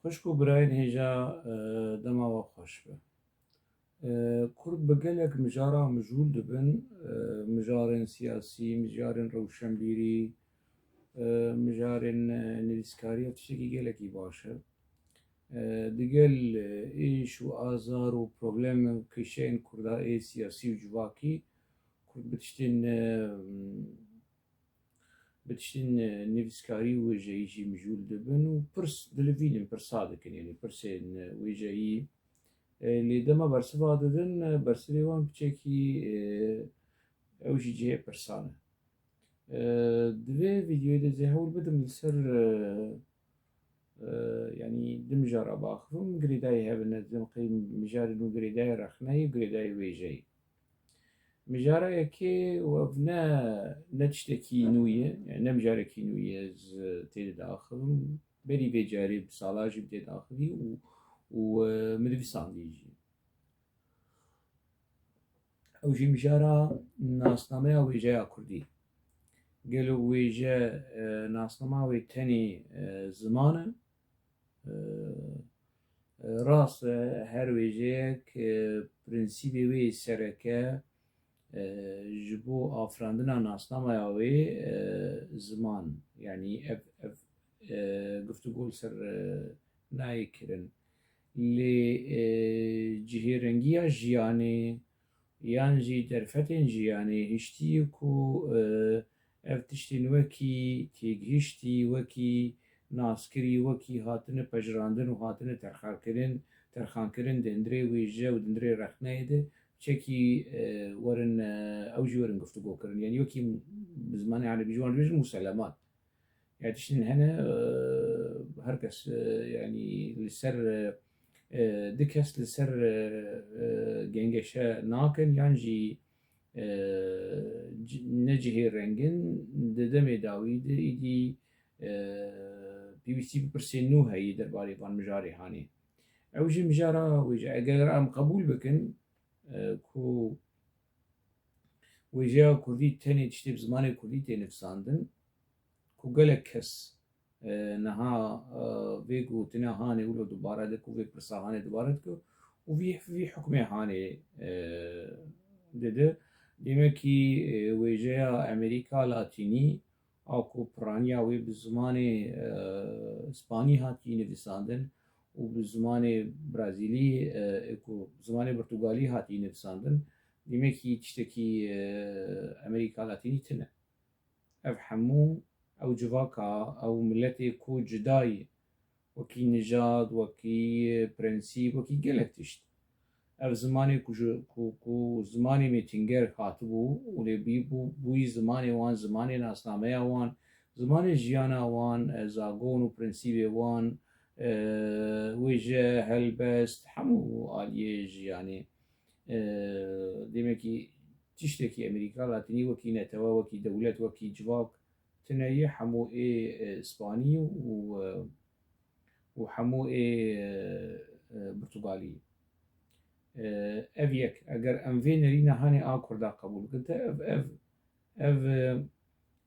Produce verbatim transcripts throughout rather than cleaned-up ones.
Xwişk û birayên hêja, e, dema we xweş be. E, Kurd bi gelek mijara mijûl dibin, e, mijarên siyasî, mijarên rewşenbîrî, e, mijarên, e, nivîskariya tiştekî gelekî baş e. E, digel, e, êş û azar û problem û kêşeyên Kurda ê siyasî û civakî, Kurd bi tiştên, e, bi tiştên, e, nivîskarî û wêjeyî jî mijûl dibin û pirs dilivînin, pirsa dikin, yanî pirsên, e, wêjeyî. E, lê dema bersiva didin, e, bersivê wan piçekî, e, ew jî cihê pirsan e. E, di vê vîdeoyê de ez ê hewl bidim li ser, e, e, yanî du mijara biaxivim, girêdayî hebin, ez dibim qey mijarên û girêdayî rexneyê û girêdayî wêjeyê. Mijara yekê û ev ne, ne tiştekî nû ye, yani ne mijarekî nû ye ez tê de diaxivim. Berî vê carê bi sala jî bi tê diaxivî û, û, e, min nivîsandî jî. Ew jî mijara nasnameya wêjeya kurdî. Gelo wêje, e, nasnama wê tenê, e, ziman e? E, e, rast e, her wêjeyek, e, prensîbê wê sereke, e, ji bo afirandina nasnamaya wê, e, ziman, yanî ev, ev, e, guftûgo li ser, e, nayê kirin. Lê, e, cihêrengiya jiyanê yan jî derfetên jiyanê hiştî ku, e, ev tiştên wekî têgihiştî, wekî naskirî, wekî hatine pejirandin û hatine terxankirin, terxankirin di hundirê wêje û di hundirê rexneyê de çekî, e, werin, e, ew jî werin guftûgo kirin. Yanî wekî bi zimanê erebî ji wan dibêjin muselemat. Ya tiştên hene, e, her kes, e, yanî li ser, e, e, du kes li ser, e, e, gengeşe nakin, yan jî, e, ci-, ne cihê rengin, di demê dawî de îdî, e, pêwîstî bi pirsên nû heyî derbarê van mijarê hanê. Ew jî mijara wê jî, eger em qebûl bikin, e, ku wêjeya kurdî tenê tiştê bi zimanê kurdî tê nivîsandin, ku gelek kes, e, niha, e, vê gotina hanê wilo dubare dike û vê pirsa hanê dubare dike û vî, vî hukmê hanê, e, dide. Demekî, e, wêjeya Amerîka Latînî a ku piraniya wê bi zimanê, e, Spanî hatî nivîsandin û bi zimanê Brazîlî, e, ku zimanê Portugalî hatî nivîsandin, demekî tiştekî, e, Amerîka Latînî tune. Ev hemû ew civaka, ew miletê ku cida ye, wekî nijad, wekî prensîp, wekî gelek tişt. Ev zimanê ku ji, ku, ku zimanê mêtinger hatibû û lê bî-, bû-, bûyî zimanê wan, zimanê nasnameya wan, zimanê jiyana wan, e, zagon û prensîbê wan, e, wêje, helbest, hemû aliyê jiyanê. E, demekî tiştekî Amerîka Latînî wekî netewe, wekî dewlet, wekî civak tune ye, hemû ê, e, Spanî û, e, û hemû ê, e, e, Portugalî. E, ev yek, eger em vê nerîna hanê a Kurda qebûl bikin, te ev, ev, ev, e,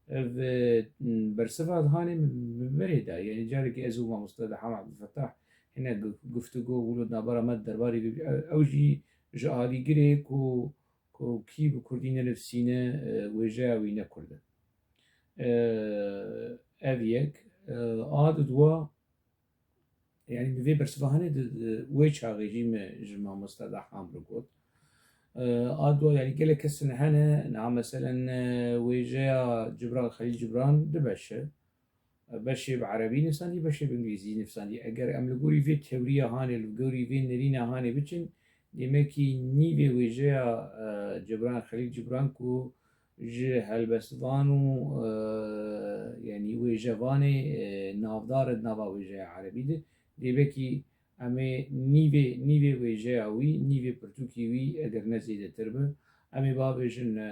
ev, e, bersiva hanê min bi berê da. Yanî carekî ez û mamoste Deham Abdulfetah hine gu-, guftûgo wilo di navbera me derbarê vê, ew, ew jî ji alîgirê ku, ku kî bi kurdî nenivîsîne, e, wêjeya wî ne kurd e. E, ev yek, e, a didwa, yanî bi vê bersiva hanê di, di wê çaxê jî me ji mamoste Deham re got. E, a didwa, yanî gelek kes hene, niha meselen, e, wêjeya Cibran Xelîl Cibran du beş e. Beşê bi erebî nivîsandî, beşê bi îngilîzî nivîsandî. Eger em li gorî vê tewriya hanê, li gorî vê nerîna hanê biçin, demekî nîvê wêjeya, e, Cibran Xelîl Cibran ku ji helbestvan û, e, yanî wêjevanê, e, navdar e di nava wêjeya erebî de, dê belkî em ê nîvê, nîvê wêjeya wî, nîvê pirtûkê wî eger ne zêdetir be, em ê bavêjin, e,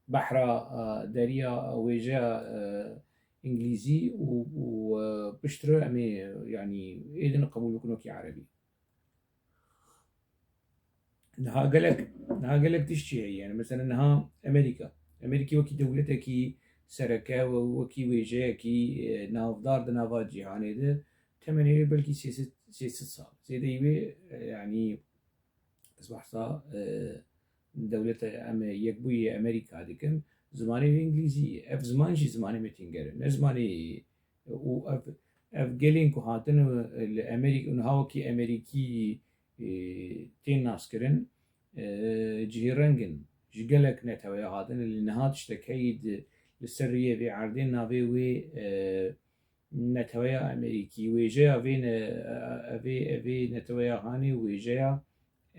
behra, e, deriya wêjeya, e, îngilîzî û, û, e, piştre em ê, yanî ê din qebûl bikin wekî erebî. Niha gelek, niha gelek tişt jî heye. Yani mesela niha Amerîka. Amerîkî wekî dewletekî sereke û wekî wêjeyekî, e, navdar di nava cîhanê de temenê wê belkî sê sed, sê sed sal. Zêdeyî wê, e, yanî ez behsa, e, dewleta em, Yekbûyî Amerîka dikim, zimanê wê îngilîzî ye. Ev ziman jî zimanê Mêtingere, ne zimanê, û ev, ev gelên ku hatine, e, li Amerîk-, û niha wekî Amerîkî, e, tên naskirin, e, cihêreng in. Ji gelek neteweya hatine, lê niha tiştek heyî di, li ser riyê vê erdê navê wê, e, neteweya Amerîkî, wêjeya vê ne-, evê, evê neteweya hanê wêjeya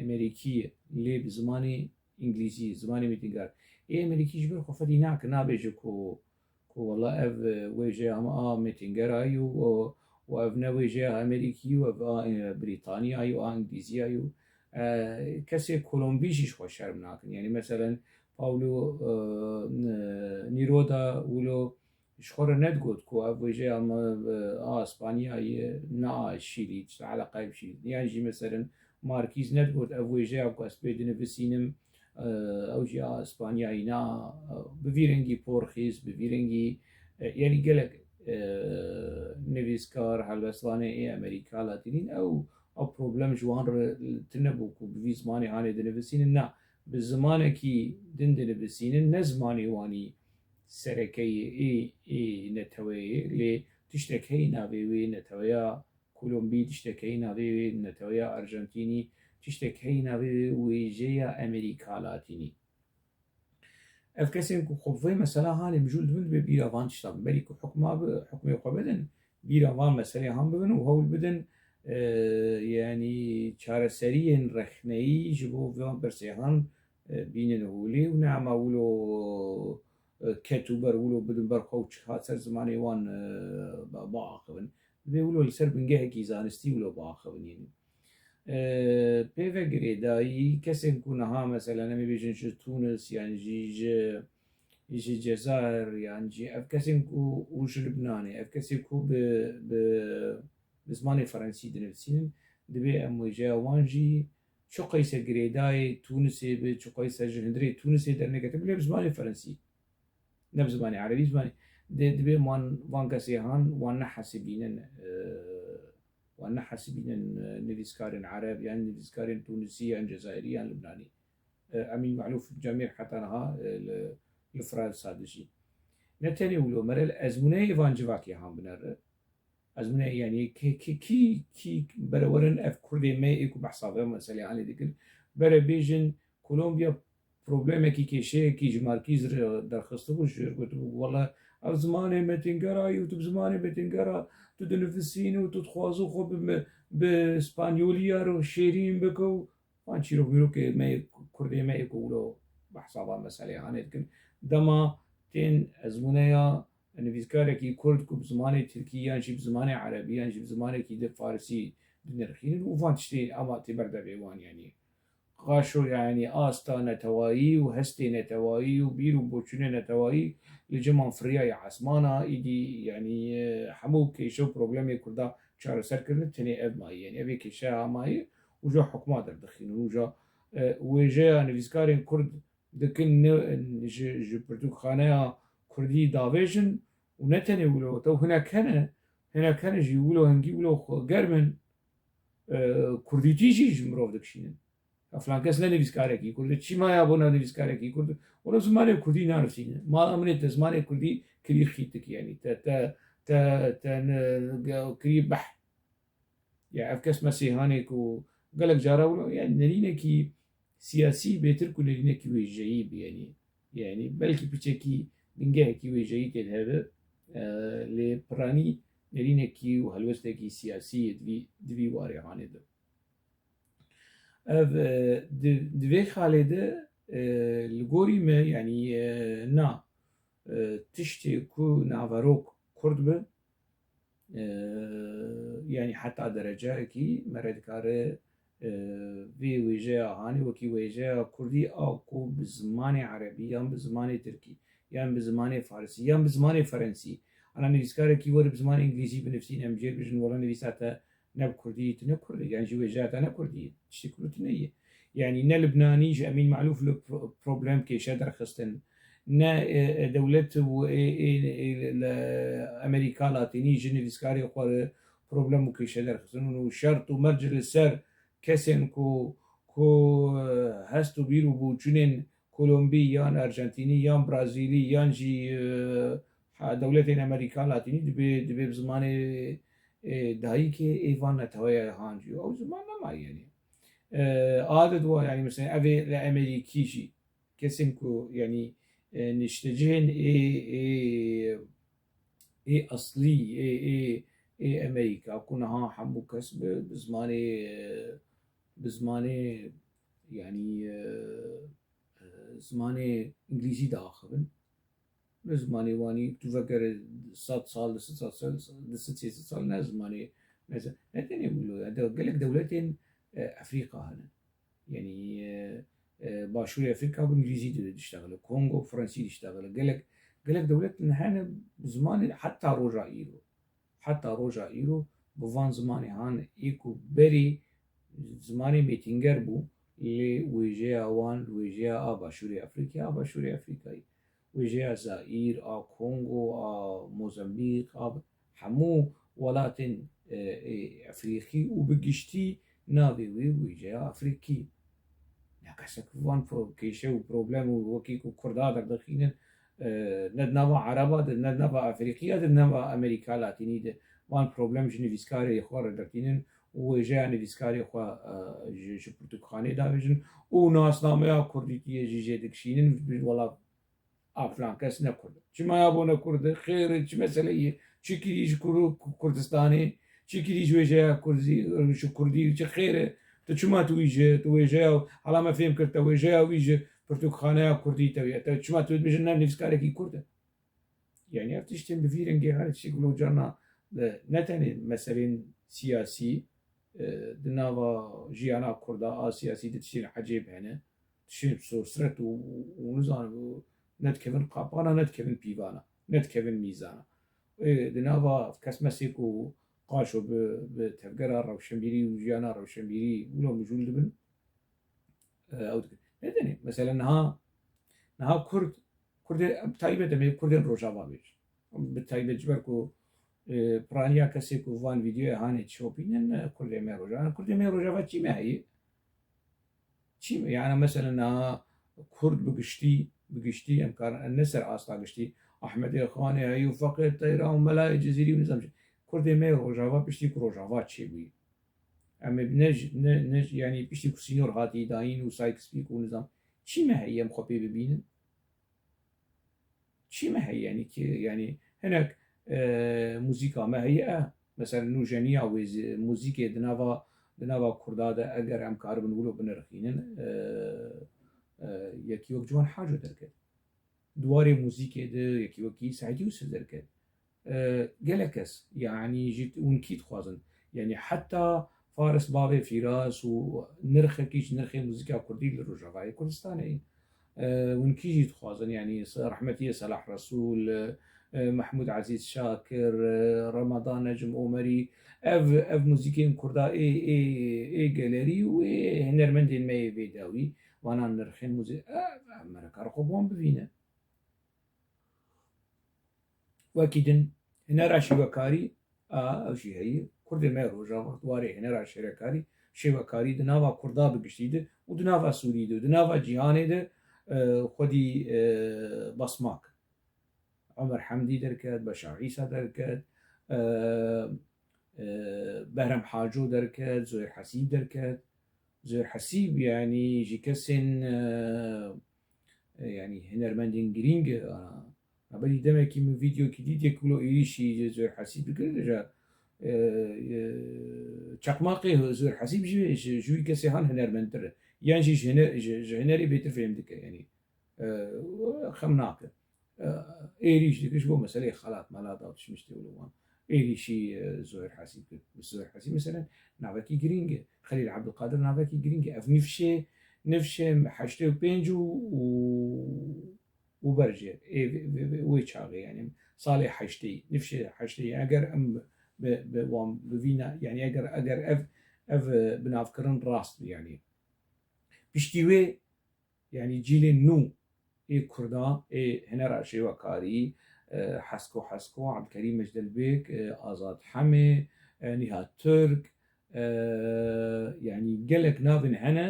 Amerîkî ye, lê bi zimanê îngilîzî, zimanê Mêtingar. Ê Amerîkî ji ber xwe fedî nake, nabêje ku, ku wela ev, e, wêjeya me a Mêtingerayî û, û, û ev ne wêjeya Amerîkî û ev a, e, Brîtaniyayî û a Îngilîziyayî û, e, kesê Kolombî jî ji xwe şerm nakin. Yanî meselen Paulo, e, N-, Neruda wilo ji xwe re nedigot ku ev wêjeya me, e, a Spanyayê ne a Şîlî, tişta eleqayê bi Şîlî. Yan jî meselen Markîz nedigot ev wêjeya ku ez pê dinivîsînim, e, ew jî a Spanyayê ne a, e, bi vî rengî porxîz, bi vî rengî, e, yanî gelek, e, nivîskar, helbestvanê ê Amerîka Latînîn ew, ew problem ji wan re tune bû ku bi vî zimanê hanê dinivîsînin. Na, bi zimanekî din dinivîsînin, ne zimanê wanî sereke yê ê, ê neteweyê, lê tiştek heyî navê wê neteweya Kolombî, tiştek heyî navê wê neteweya Arjantînî, tiştek heyî navê wê wêjeya Amerîka Latînî. Ev kesên ku xwe bi vê mesela hanê mijûl dibin, dibê bîra van tişta bin. Berî ku hukma bi, hukmê xwe bidin, bîra van meselê han bibin û hewl bidin, e, yanî çareseriyên rexneyî ji bo van pirsê han, e, bînin holê û ne ema wilo, e, ket û ber wilo bidin ber xwe û çi hat ser zimanê wan, e, ba-, biaxivin. Divê wilo li ser bingehekî zanistî wilo biaxivin, yanî. E, pê ve girêdayî kesên ku niha, meselen, em ê bêjin ji Tunis yan jî ji, ji Cezayir yan jî ev kesên ku, û ji Libnanê, ev kesên ku bi, bi, bi zimanê Ferensî dinivîsînin, divê em wêjeya wan jî çiqeyse girêdayê Tunisê bi, çiqeyse ji hundirê Tunisê dernekete, bile bi zimanê Ferensî. Ne bi zimanê erebî, zimanê. Dê, divê wan, van kesê han, wan nehesibînin, e, wan nehesibînin, e, nivîskarên ereb, yan nivîskarên Tunisî, yan Cezayirî, yan Libnanî. E, Emîn Malûf Cemîr heta niha, e, li, li Fransa dijî. Ne tenê wilo, mere li ezmûneyê van civakê han binere. Ezmûneyê, yanî kê, kê, kî, kî berewerin ev Kurdê me ê ku behsa vê meselê hanê dikin. Bere bêjin, Kolombiya problemekî, kêşeyekî ji Markîz re derxistibû, ji wê re gotibû, wele ev zimanê Mêtingera ye û tu bi zimanê Mêtingera tu dinivîsînî û tu dixwazî xwe bi me, bi Spanyolî ya re şêrîn bike û van çîrok mîrokê me yê Kurdê me yê ku wilo behsa van meselê hanê dikin. Dema tên ezmûneya nivîskarekî Kurd ku bi zimanê Tirkî yan jî bi zimanê Erebî yan jî bi zimanekî di Farisî dinirxînin û van tiştê ema tê ber devê wan, yanî. Qaşo, yanî asta netewayî û hestê netewayî û bîr û boçûnê netewayî li cem wan firiyaye esmana, îdî, yanî, e, hemû kêşe û problemê Kurda çareser kirine, tenê ev mayî, yanî ev ê kêşeya mayî û ja hukma derdixînin û ja, e, wêjeya nivîskarên Kurd dikin ne, ji, ji pirtûkxaneya Kurdî davêjin û ne tenê wilo, tew hinek hene, hinek hene jî wilo hingî wilo xwe germ in, e, Kurdîtî jî ji mirov dikişînin. Ya filan kes ne nivîskarekî Kurd e. Çima ya bona nivîskarekî Kurd e? Wilo zimanê Kurdî nanivîsîne. Mala min ê te zimanê Kurdî kirî xîtik, yanî te, te, te, te ne, ge-, kirî behr. Ya ev kes me sêhanê ku gelek cara wilo, ya nerînekî siyasî bêtir ku nerînekî wêjeyî bi, yanî. Yanî belkî piçekî bingehekî wêjeyî tê de hebe, e, lê piranî nerînekî û helwestekî siyasî ye di vî, di vî warê hanê de. Ev, e, di, di vê xalê de, e, li gorî me, yanî, e, na, e, tiştê ku naverok Kurd be, e, yanî heta derecayekî me re dikare, e, vê wêjeya hanê wekî wêjeya Kurdî a ku bi zimanê Erebî yan bi zimanê Tirkî yan bi zimanê Farisî yan bi zimanê Ferensî, ana nivîskarekî were bi zimanê Îngilîzî binivîsîne, em jê bêjin, wela nivîsa te ne bi Kurdî, tu ne Kurd î, yan jî wêjeya te ne Kurdî ye. Tiştê ku tune ye. Yanî ne Libnanî ji Emîn Malûf li pro-, problem kêşe derxistin, ne, e, e, dewlet û ê, ê, ê, li Amerîka Latînî ji nivîskarê xwe re problem û kêşe derxistin û şert û merc li ser kesên ku, ku, e, hest û bîr û bûçûnên Kolombî yan Arjantînî yan Brazîlî yan jî, e, ha, dewletên Amerîka Latînî dibê, dibê bi zimanê, e, dayikê ê van neteweya han jî. Ew ziman nema yanî. E, adet wa yanî mesela ev ê li Amerîkî jî kesên ku yanî, e, niştecihên ê, ê, ê eslî, ê, ê, ê Amerîka ku niha hemû kes bi, bi zimanê, e, bi zimanê, yanî, e, e, zimanê îngilîzî diaxivin. Ne zimanê wanî, tu vekere sed sal, du sed sal, du sed sê sed sal ne zimanê, ne zi-, ne tenê wilo, ya de-, gelek dewletên, e, Efrîka hene. Yanî, e, e, Başûrê Efrîka bi îngilîzî di-, diştexile. Kongo, fransî diştexile. Gelek, gelek dewlet hene zimanê heta roja îro. Heta roja îro bi van zimanê han ê ku berê zimanê mêtînger bû, lê wêjeya wan li wêjeya a Başûrê Efrîkê, a Başûrê Efrîkayê. Wêjeya Zaîr, a Kongo, a Mozambîk, a hemû welatên, e, ê Efrîkî û bi giştî navê wê wêjeya Efrîkî. Ya kesek van pro-, kêşe û problem û wekî ku Kurda derdixînin, e, ne di nava Ereba de, ne di nava Efrîqiya de, ne di nava Amerîka Latînî de. Van problem ji nivîskarê xwe re dertînin û wêjeya nivîskarê xwe, e, ji, ji pirtûkxanê davêjin û nasnameya Kurdîtiyê jî jê dikişînin, wela a filan kes ne Kurd e. Çima ya bo ne Kurd e? Xêr e, çi mesele ye? Çi kirî ji Kur-, Kurdistanê? Çi kirî ji wêjeya Kurdî, ji Kurdî? Çi xêr e? Tu çima tu wî ji, tu wêjeya, hala me fêm kir, te wêjeya wî ji pirtûkxaneya Kurdî te wî. Te çima tu dibêjin ne nivîskarekî Kurd e? Yanî ev tiştên bi vî rengê hene tiştê ku lo carna, e, ne tenê meselên siyasî, e, di nava jiyana Kurda a siyasî de tiştên ecêb hene. Tiştên sorsret û, û nizanim, û ne dikevin qapana, ne dikevin pîvana, ne dikevin mîzana. Ê, di nava kesmesê ku qaşo bi, bi tevgera rewşenbîrî û jiyana rewşenbîrî wilo mijûl dibin, e, ew dikin. Ne tenê, mesela niha, niha Kurd, Kurdê, bi taybet em ê Kurdên Rojava bêjin. Bi taybet ji ber ku, e, piraniya kesê ku van vîdeoyê hanê dişopînin, e, Kurdê me Rojava. Kurdê me Rojava çî me heye? Çî me? Yani mesela niha Kurd bi giştî, bi giştî em karin, em ne ser asta giştî. Ahmedê Xanê heye û Feqê Teyra û Melayê Cizîrî û nizam çi. Kurdê me Rojava piştî ku Rojava çêbûyî. Em ê ne ji, ne, ne ji, yanî piştî ku sînor hatî dayîn û Sykes-Picot û nizam çî me heye em xwe pê bibînin? Çî me heye yanî ki, yanî hinek, e, muzîka me heye, e, mesela nûjeniya wê zî, muzîkê di nava, di nava Kurda de eger em karibin wilo binirxînin, e, e, yekî wek Ciwan Haco derket. Di warê muzîkê de yekî wekî Seîdî Yûsif derket. E, gelek kes, yanî ji hûn kî dixwazin? Yanî heta Faris Bavê Fîras û nirxekî ji nirxê muzîka Kurdî li Rojavayê Kurdistanê ye. E, hûn kî jî dixwazin? Yanî se-, rehmetiyê Selah Resûl, e, Mehmûd Ezîz Şakir, e, Remadan Necm Omerî, ev, ev muzîkên Kurda ê, ê, ê gelerî û ê hunermendên me yê vê dawî, vana nirxên muzî-, e, em mereka xwe bi wan bivîne. Wekî din, hinera şêwekarî, a, ew jî heye. Kurdê me Rojava di warê hinera şêwekarî, şêwekarî di nava Kurda bi giştî de û di nava Sûrî de û di nava cîhanê de, e, xwedî, e, basmak. Omer Hemdî derket, Beşar Îsa derket, e, e, Behrem Haco derket, Zuhêr Hesîb derket. Zuhêr Hesîb, yanî ji kesên, e, e, yanî hunermendên girîng, e, a, belî demekî min vîdeokî dît, yek wilo êrîşî ji Zuhêr Hesîb dikir, dibêje, e, e, çakmaqê Zuhêr Hesîb jî ji, ji wî kesê han hunermendtir e. Yan jî ji hine-, ji, ji hunerê bêtir fêm dike, yanî, e, xem nake. E, êrîş dikir ji bo meseleyê xelat melat da tişt miştê wilo wan. Êrîşî, e, Zuhêr Hesîb kir. Zuhêr Hesîb mesela navekî girîng e. Xelîl Ebdulqadir navekî girîng e. Ev nifşê, nifşê heştê û pênc û, û, û ber jê. Ê, vê, vê, vê, wê çaxê, yanî salê heştê, nifşê heştê, eger em bi, bi wan bivîne, yanî eger, eger ev, ev, e, binavkirin rast bi, yanî piştî wê, yanî cîlên nû ê Kurda, ê hunera şêwekarî, e, Hesko Hesko, Ebdulkerîm Mecdelbêk, e, Azad Hemê, e, Nîhat Tirk, e, yanî gelek navên hene,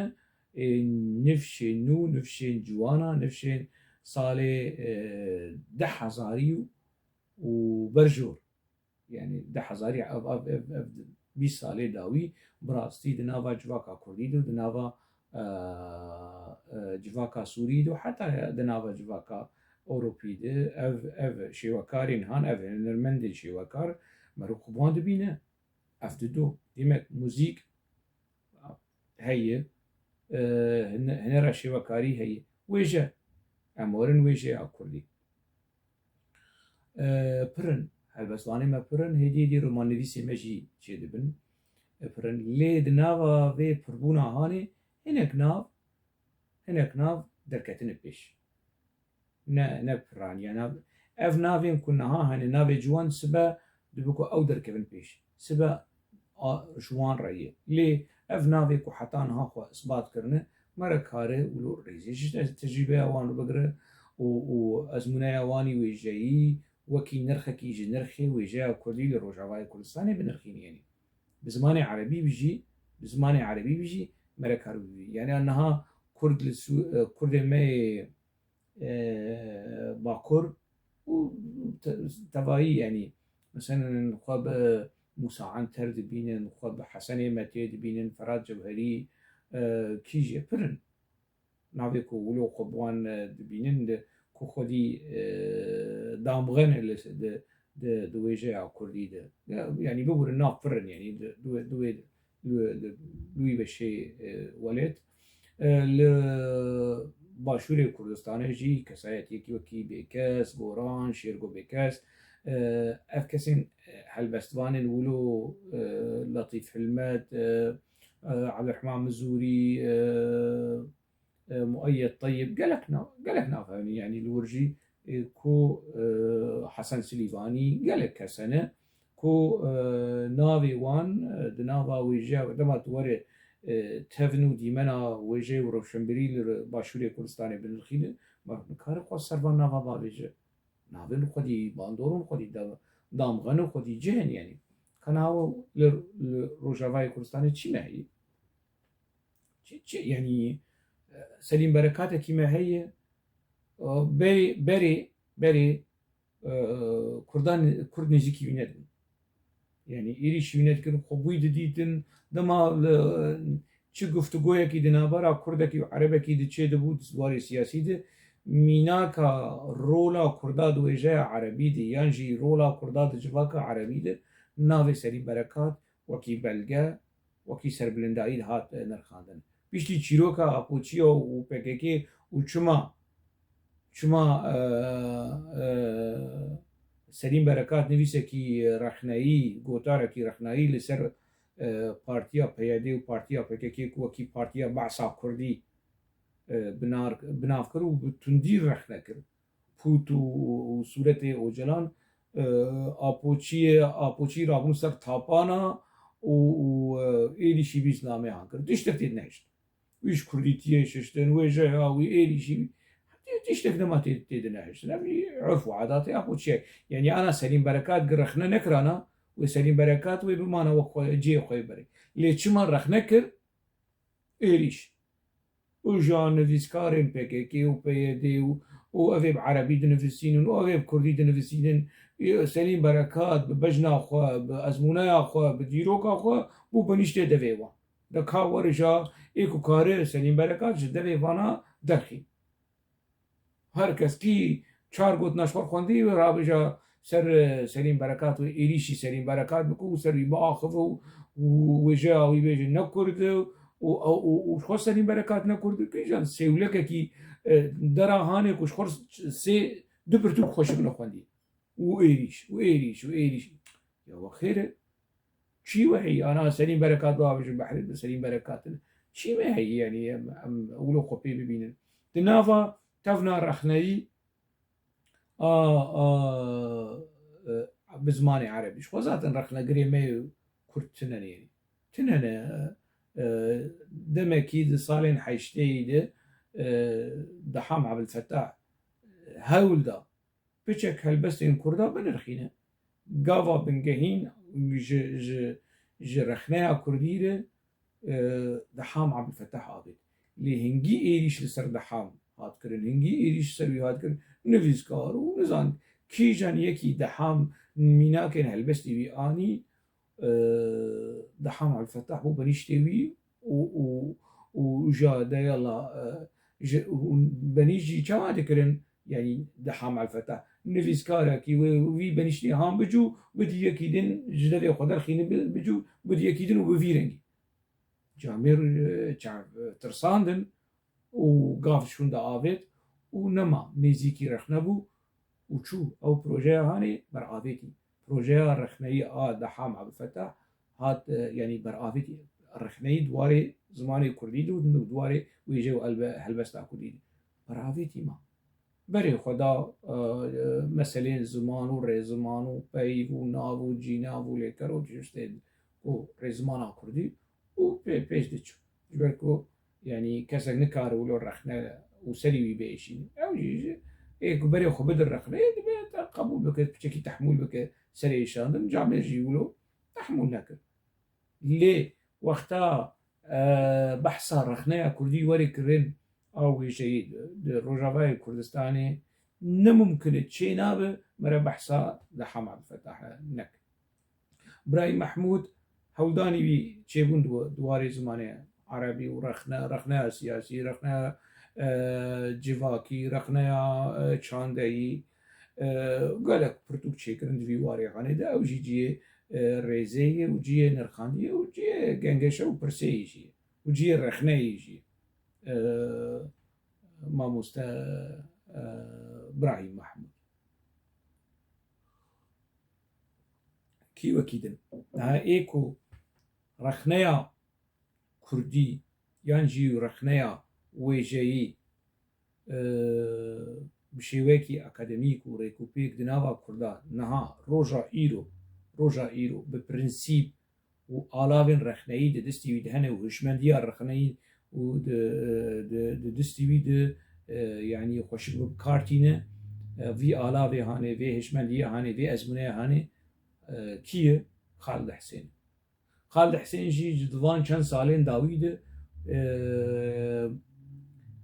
ê nifşên nû, nifşên ciwana, nifşên salê, e, du hezarî û, û berjor. Yanî du hezarî ev, ev, ev, ev bîst salê dawî bi rastî di nava civaka kurdî de, di nava, e, e, civaka sûrî de, heta di nava civaka Ewropî de ev, ev şêwekarên han, ev hunermendên şêwekar merû xwe bi wan dibîne. Ev dido. Demek muzîk heye, e, hine-, hinera şêwekarî heye. Wêje. Em werin wêjeya kurdî. E, pir in. Helbestvanê me pir in, hêdî hêdî romannivîsê me jî çêdibin. E, pir in. Lê di nava vê pirbûna hanê hinek nav, hinek nav derketine pêş. Ne, ne piraniye. Nav, ev navên ku niha hene, navê ciwan sibe dibe ku ew derkevin pêş. Sibe a, ji wan re ye. Lê ev navê ku heta niha xwe isbat kirine, mere kare wilo rêzê ji te-, tecrîbeya wan re bigire û, û ezmûneya wanî wêjeyî wekî nirxekî ji nirxê wêjeya kurdî li Rojavayê Kurdistanê binirxîne. Yanî bi zimanê erebî bijî, bi zimanê erebî bijî, mere kar bibî. Yanî niha kurd li Sû-, e, kurdê me yê e, Bakur û te-, tevayî, yanî, meselen, xwe bi Mûsa Anter dibînin, xwe bi Hesenê Metê dibînin, Ferhat Cewherî, e, kî jî pir in. Navê ku wilo xwe bi wan, e, dibînin, de, ku xwedî, e, damxe ne li, di, di, di wêjeya kurdî de. Ya, yanî, biborin nav pir in, yanî, di, di, di wê li, li, li wî beşê, e, welêt. E, li Başûrê Kurdistanê jî kesayetiyekî wekî Bêkes, Goran, Şêrgo Bêkes, e, ev kesên, e, helbestvanên wilo, e, Letîf Hilmet, e, e, Ebdurehman Mizûrî, e, e, Mueyyed Teyib, gelek nav, gelek nav hene, yanî li wir jî, e, ku, e, Hesen Silîvanî, gelek kes hene ku, e, navê wan, e, di nava wêjeya, dema tu were, e, tevn û dîmena wêjeyê û rewşenbîrî li Başûrê Kurdistanê binirxîne, meriv nikare xwe ser van nava bavêje. Navên xwedî, bandorên xwedî, da-, damxanên xwedî cih in, yanî. Ka niha li, li Rojavayê Kurdistanê çi me heye? Çi, çi, yanî, e, Selîm Berekatê kî me heye, e, berê, berê, berê, e, Kurdan, Kurd nêzîkî wî nedibûn. Yanî êrîşî wî nedikirin, xwe bi wî didîtin, dema li, çi guftûgoyekî di navbera Kurdekî û Erebekî de çêdibû di warê siyasî de, mînaka rola Kurda di wêjeya Erebî de, yan jî rola Kurda di civaka Erebî de, navê Selîm Berekat wekî belge, wekî serbilindayî dihat, e, nirxandin. Piştî çîroka Apoçiya û P K K û çima, çima, e, e, Selîm Berekat nivîsekî rexneyî, gotarekî rexneyî li ser, e, partiya P Y D û partiya P K K ku wekî partiya Behsa Kurdî, e, binar-, binav kir û bi tundî rexne kir. Pût û, û sûretê Ocalan, e, Apoçiyê, Apoçî rabûn ser tapana û, û, e, êrîşî bîst namê han kir. Tiştek tê dinehişt. Wî ji kurdîtiyê şiştin, wêjeya wî, êrîşî wî. Tiştek nema tê, tê dinehiştin. Ev jî urf û edatê Apoçiyê. Yanî ana Selîm Berekat gi rexne nekirana, wê Selîm Berekat wê bimana wek xwe, cihê xwe berê. Lê çima rexne kir? Êrîş. Û ji nivîskarên P K K û P Y D û, û evê bi erebî dinivîsînin û evê bi kurdî dinivîsînin, ê, Selîm Berekat bi bejna xwe, bi ezmûneya xwe, bi dîroka xwe bû benîştê devê wan. De ka were ja ê ku kare Selîm Berekat ji devê vana derxî. Her kes kî çar gotina ji xwe xwendî, wê rabêja ser, e, Selîm Berekat, wê êrîşî Selîm Berekat bike û ser wî biaxive û, û wêjeya wî bêje ne Kurd e û, û, û, û ji xwe Selîm Berekat ne Kurd e, kîjan sêwlekekî, e, dera hanê ku ji xwe sê du pirtûk xweşik ne xwendî. Û êrîş, û êrîş, û êrîş. Ya we xêr e. Çî we heye? Ana Selîm Berekat bavêjin, behrê bi Selîm Berekat in. Çî me heye, yanî em, em wilo xwe pê bibînin? Di nava tevna rexneyî a, a, e, bi zimanê erebî. Ji xwe zaten rexnegirê me yê Kurd tune ne, yanî. Tune ne, e, demekî di salên heştêyî de, e, Deham Ebilfetah hewl da piçek helbestên Kurda binirxîne. Gava bingehîn ji, ji, ji rexneya kurdî re, e, Deham Abdulfetah avêt. Lê hingî êrîş li ser Deham hat kirin, hingî êrîş ser wî hat kirin. Nivîskar û nizan kîjan yekî Deham mînakên helbestê wî anî, e, Deham Abdulfetah bû benîştê wî û, û, û ja de yala, e, ji, û benî jî çawa dikirin? Yanî Deham Abdulfetah nivîskarekî wê wî benîştê han bicû, bidî yekî din ji devê xwe derxînin bi-, bicû, bidî yekî din û bi vî rengî. Camêr, e, çav, e, tirsandin û gav ji hûn de avêt û nema nêzîkî rexne bû û çû. Ew projeya hanê beravêtî. Projeya rexneyî a Deham Abdulfetah hat, e, yanî beravêtî. Rexneyî di warê zimanê kurdî de û di warê wêje û elbe-, helbesta kurdî de beravêtî ma. Berê xwe da, e, meseleyên ziman û rêziman û peyv û nav û cînav û lêker û tiştên ku rêzimana kurdî û pê-, pêş diçû. Ji ber ku, yanî, kesek nikare wilo rexne û serî wî biêşîne. Ew jî ji, ê ku berê xwe bide rexneyê, dibe te qebûl bike, piçekî tehmûl bike serê êşandin, camêr jî wilo tehmûl nekir. Lê wexta, e, behsa rexneya kurdî were kirin a wêjeyî di, di Rojavayê Kurdistanê, ne mumkin e, çê nabe, mere behsa Deham Abdulfetah neke. Birayî Mehmûd hewldanî wî çêbûn di wa-, di warê zimanê erebî û rexne-, rexneya siyasî, rexneya, e, civakî, rexneya, e, çandeyî, e, gelek pirtûk çêkirin di vî warê hanê de. Ew jî cihê, e, rêzê ye û cihê nirxandiyê û cihê gengeşe û pirseyê jî ye û cihê rexneyê jî ye. E, mamoste, e, Birahîm Mehmûd. Kî wekî din. Niha ê ku rexneya kurdî yan jî rexneya wêjeyî, e, bi şêwekî akademîk û rêkûpêk di nava kurda niha roja îro, roja îro bi prensîp û alavên rexneyî di destî wî de hene û hişmendiya rexneyî û di, di, di destî wî de, e, yanî xweşik bi kar tîne, e, vî alavê hanê, vê hişmendiyê hanê, vê ezmûneyê hanê, e, kî ye? Xalid Hesên. Xalid Hesên jî ji di van çend salên dawî de, e,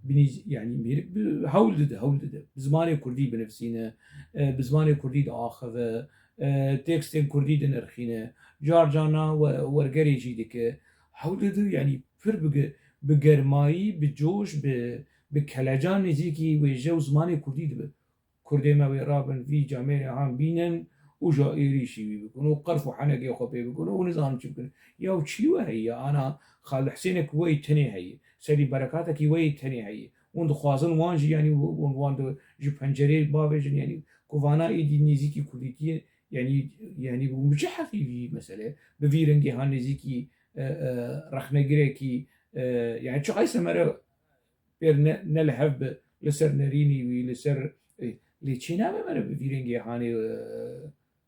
binî-, yanî mêrik bi hewl dide, hewl dide. Bi zimanê kurdî binivîsîne, e, bi zimanê kurdî diaxive, e, tekstên kurdî dinirxîne. Car carna we-, wergerê jî dike. Hewl dide, yanî pir bi ge-, bi germayî, bi coş, bi, bi kelecan nêzîkî wêje û zimanê kurdî dibe. Kurdê me wê rabin vî camêrê han bînin û ja êrîşî wî bikin û qerf û henekê xwe pê bikin û nizanim çi bikin. Ya çî we heye ya ana Xalid Hesênek we yê tenê heye. Serî berekatekî we yê tenê heye. Hûn dixwazin wan jî, yanî hûn wan di, ji pencereyê bavêjin, yanî ku vana êdî nêzîkî kurdîtiyê, yanî, yanî hûn bi çi heqî vî mesele, bi vî rengê han nêzîkî, e, e, rexnegirekî, e, yanî çi qayse mere pêr ne, ne li hev bi, li ser nerînî wî, li ser, e, lê çê nabe mere bi vî rengê hanê,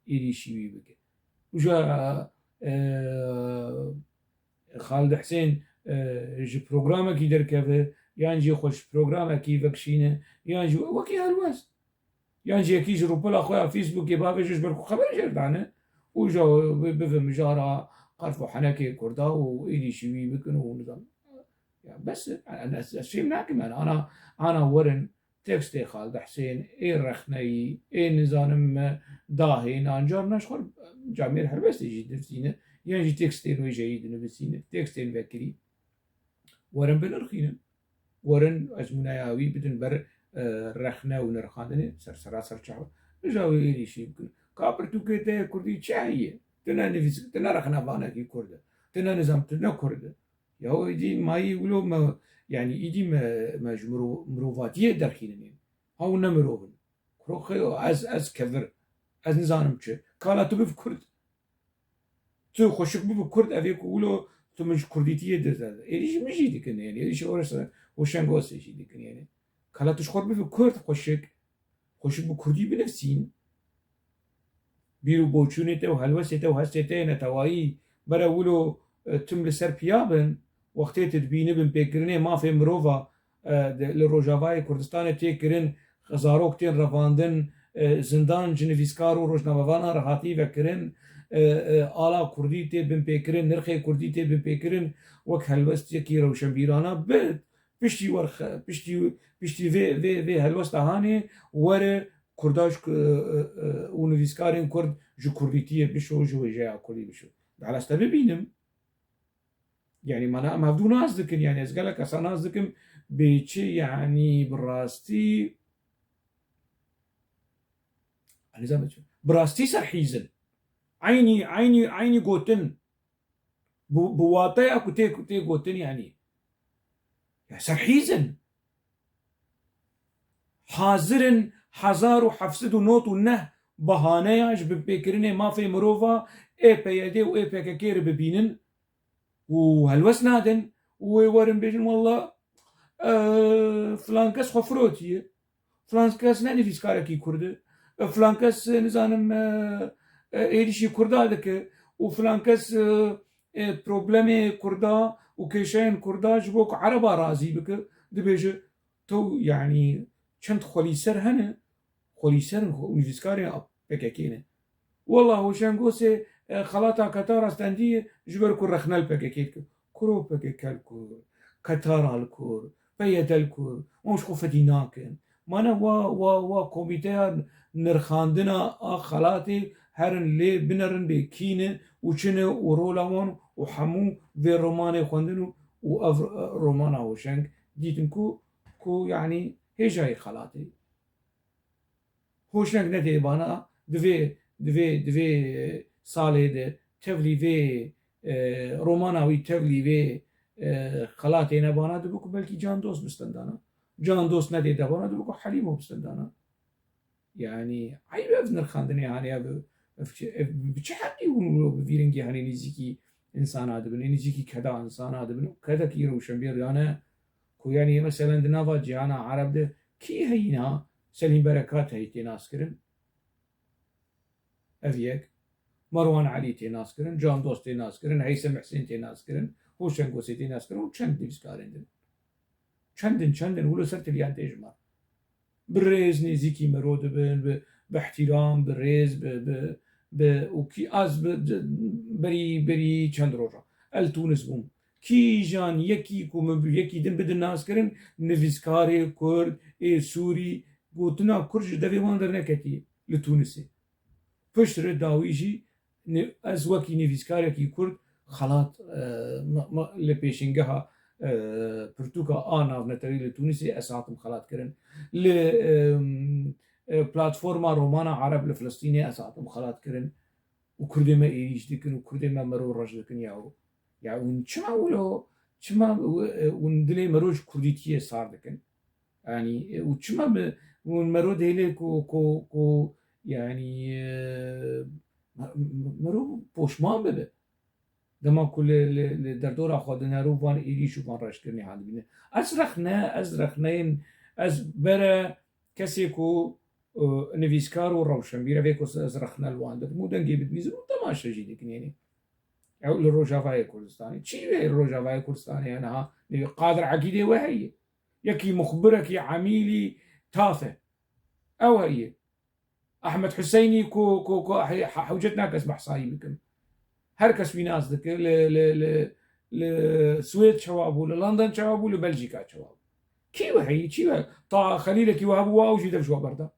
e, êrîşî wî bike. Uca, e, Xalid Hesên, e, ji programekî derkeve, yan jî xwe ji programekî vekişîne, yan jî wekî helwest. Yan jî yekî ji rûpela xwe ya Facebookê bavêje ji ber ku xeber jê re dane û ja bi-, bive mijara qerf û henekê kurda û êrîşî wî bikin û nizam. Ya bes e, ez, ez fêm nakim, yani ana, ana werin tekstê Xalid Hesên, ê rexneyî, ê nizanim me dahên, ancar ne ji xwe camêr helbestê jî dinivîsîne, yan jî tekstên wêjeyî dinivîsîne, tekstên vekirî. Werin binirxînin. Werin ezmûneya wî bidin ber, e, rexne û nirxandinê ser sera ser çawa. Nija wê êrîşî bikin. Ka pirtûkê te yê kurdî çi heye? Tu ne nivîs-, tu ne rexnevanekî kurd e. Tu ne nizam, tu ne kurd e. Ya êdî mayî wilo me, yanî êdî me, me ji miro-, mirovatiyê derxînin ê. Ha hûn ne mirov in. Kuro xeyo, ez, ez kevir. Ez nizanim çi. Kala tu biv kurd. Tu xweşik bibi kurd, ev ê ku wilo tu min ji kurdîtiyê dizerdi. Êdî jî min jî dikin, yani, êdî jî Ores-, Roşengosê jî dikin, yani. Kala tu ji xwe bibi kurd xweşik, xweşik bi kurdî binivîsîn. Bîr û boçûnê te û helwestê te û hestê te yê netewayî bere wilo, e, tim li ser piya bin, wextê tu dibînibin pêkirinê mafê mirova, e, de, li Rojavayê Kurdistanê tê kirin, zarok tên revandin, e, zindan ji nivîskar û rojnamevanan re hatî vekirin, e, e, ala kurdî tê binpêkirin, nirxê kurdî tê binpêkirin, wek helwestiyekî rewşenbîrana bi piştî werxe-, piştî, piştî vê, vê, vê helwesta hanê were kurda ji ku-, e, e, û nivîskarên kurd ji kurdîtiyê bişo, ji wêjeya kurdî bişo. Beleste bibînim. Yani mana em hevdû nas dikin, yani ez gelek kesa nas dikim, bê çi, yani bi rastî, ez nizam çi, bi rastî serhîz in. Eynî, eynî, eynî gotin. Bu, bu wateya ku tê, ku tê gotin yani. Ya serhîz in. Hazir in hezar û heft sed û nod û neh bahaneya ji binpêkirinê mafê mirova ê P Y D û ê P K K re bibînin û helwest nadin û wê werin bêjin, walla, e, filan kes xwe firotiye, filan kes ne nivîskarekî kurd e, e, filan kes, e, nizanim, e, e, êrîşî kurda dike û filan kes, e, e, problemê kurda û kêşeyên kurda ji bo ku ereba razî bike, dibêje, to, yani, çend xwelîser hene, xwelîser in, xwe-, nivîskarên P K K ne. Wela Hoşeng Gosê, e, xelata Qetara stendiye ji ber ku rexne li P K K dike. Kuro P K K li kur, Qetara li kur, P Y D li kur, wan ji xwe fedî nakin. Mane wa, wa, wa komîteya nirxandina a xelatê herin lê binerin bê kî ne û çi ne û rola wan û hemû vê romanê xwendin û, û ev, e, romana Hoşeng dîtin ku, ku yani hêjayî xelatê. Hoşeng nedê bana, di vê, di vê, di vê salê de tevlî vê, e, romana wî tevlî vê, e, xelatê nebana, dibe ku belkî Can Dost bistendana. Can Dost nedê debana, dibe ku Helîmo bistendana. Yani, eyb ev nirxandinê, hani, ev, ev, ev bi çi heqî hûn bi vî rengî, hani, nêzîkî insana dibin, nêzîkî keda insana dibin, kedekî rewşenbîr, yani, ku, yani, mesela di nava cîhana Ereb de kî heyî niha? Selîm Berekat heyî tê naskirin. Ev yek. Merwan Elî tê naskirin, Can Dost tê naskirin, Heysem Husên tê naskirin, Hoşeng Gosê tê naskirin û çend nivîskarên din. Çend in, çend in, wilo ser tiliyan tê jimar. Bi rêz nêzîkî mero dibin, bi, bi ihtiram, bi rêz, bi, bi, bi, û kî ez bi, bi, berî, berî çend roja. El Tunis bûm. Kîjan yekî ku min bi yekî din bidin naskirin, nivîskarê Kurd, ê Sûrî, gotina Kurd ji devê wan derneketiye li Tunisê. Piştre dawî jî ne-, ez wekî nivîskarekî Kurd xelat, e, me, me, li pêşîngeha, e, pirtûka a navnetewî li Tûnisê ez hatim xelatkirin. Li, e, e, platforma romana Ereb li Filistînê ez hatim xelatkirin û Kurdê me êrîş dikin û Kurdê me mero reş dikin ya. Ya hûn çima wilo, çima, e, hûn dilê mero ji kurdîtiyê sar dikin? Yanî, e, û çima bi, hûn mero dihêlê ku, ku, ku, yanî, e, me-, me-, mero poşman bibe. Dema ku li, li, li derdora xwe dinere û van êrîş û van reşkirinê han dibîne. Ez rexne, ez rexneyim, ez bere kesê ku, e, nivîskar û rewşenbîr e, vê ku ez rexne li wan didim û dengê bidbîzim û temaşe jî dikin, yanî. Ew li Rojavayê Kurdistanê. Çi wê li Rojavayê Kurdistanê hene ha? Nivî Qadir Ekîdê we heye. Yekî muxbirekî emîlî taf e. Ew heye. Ehmed Huseynî ku, ku, ku he-, he-, hewcet nake ez behsa wî bikim. Her kes wî nas dike. Li, li, li, li Swêd çawa bû, li London çawa bû, li Belcîka çawa bû. Kî we heyî, çi we? Ta Xelîlekî we hebû, wa ew jî dev ji we berda.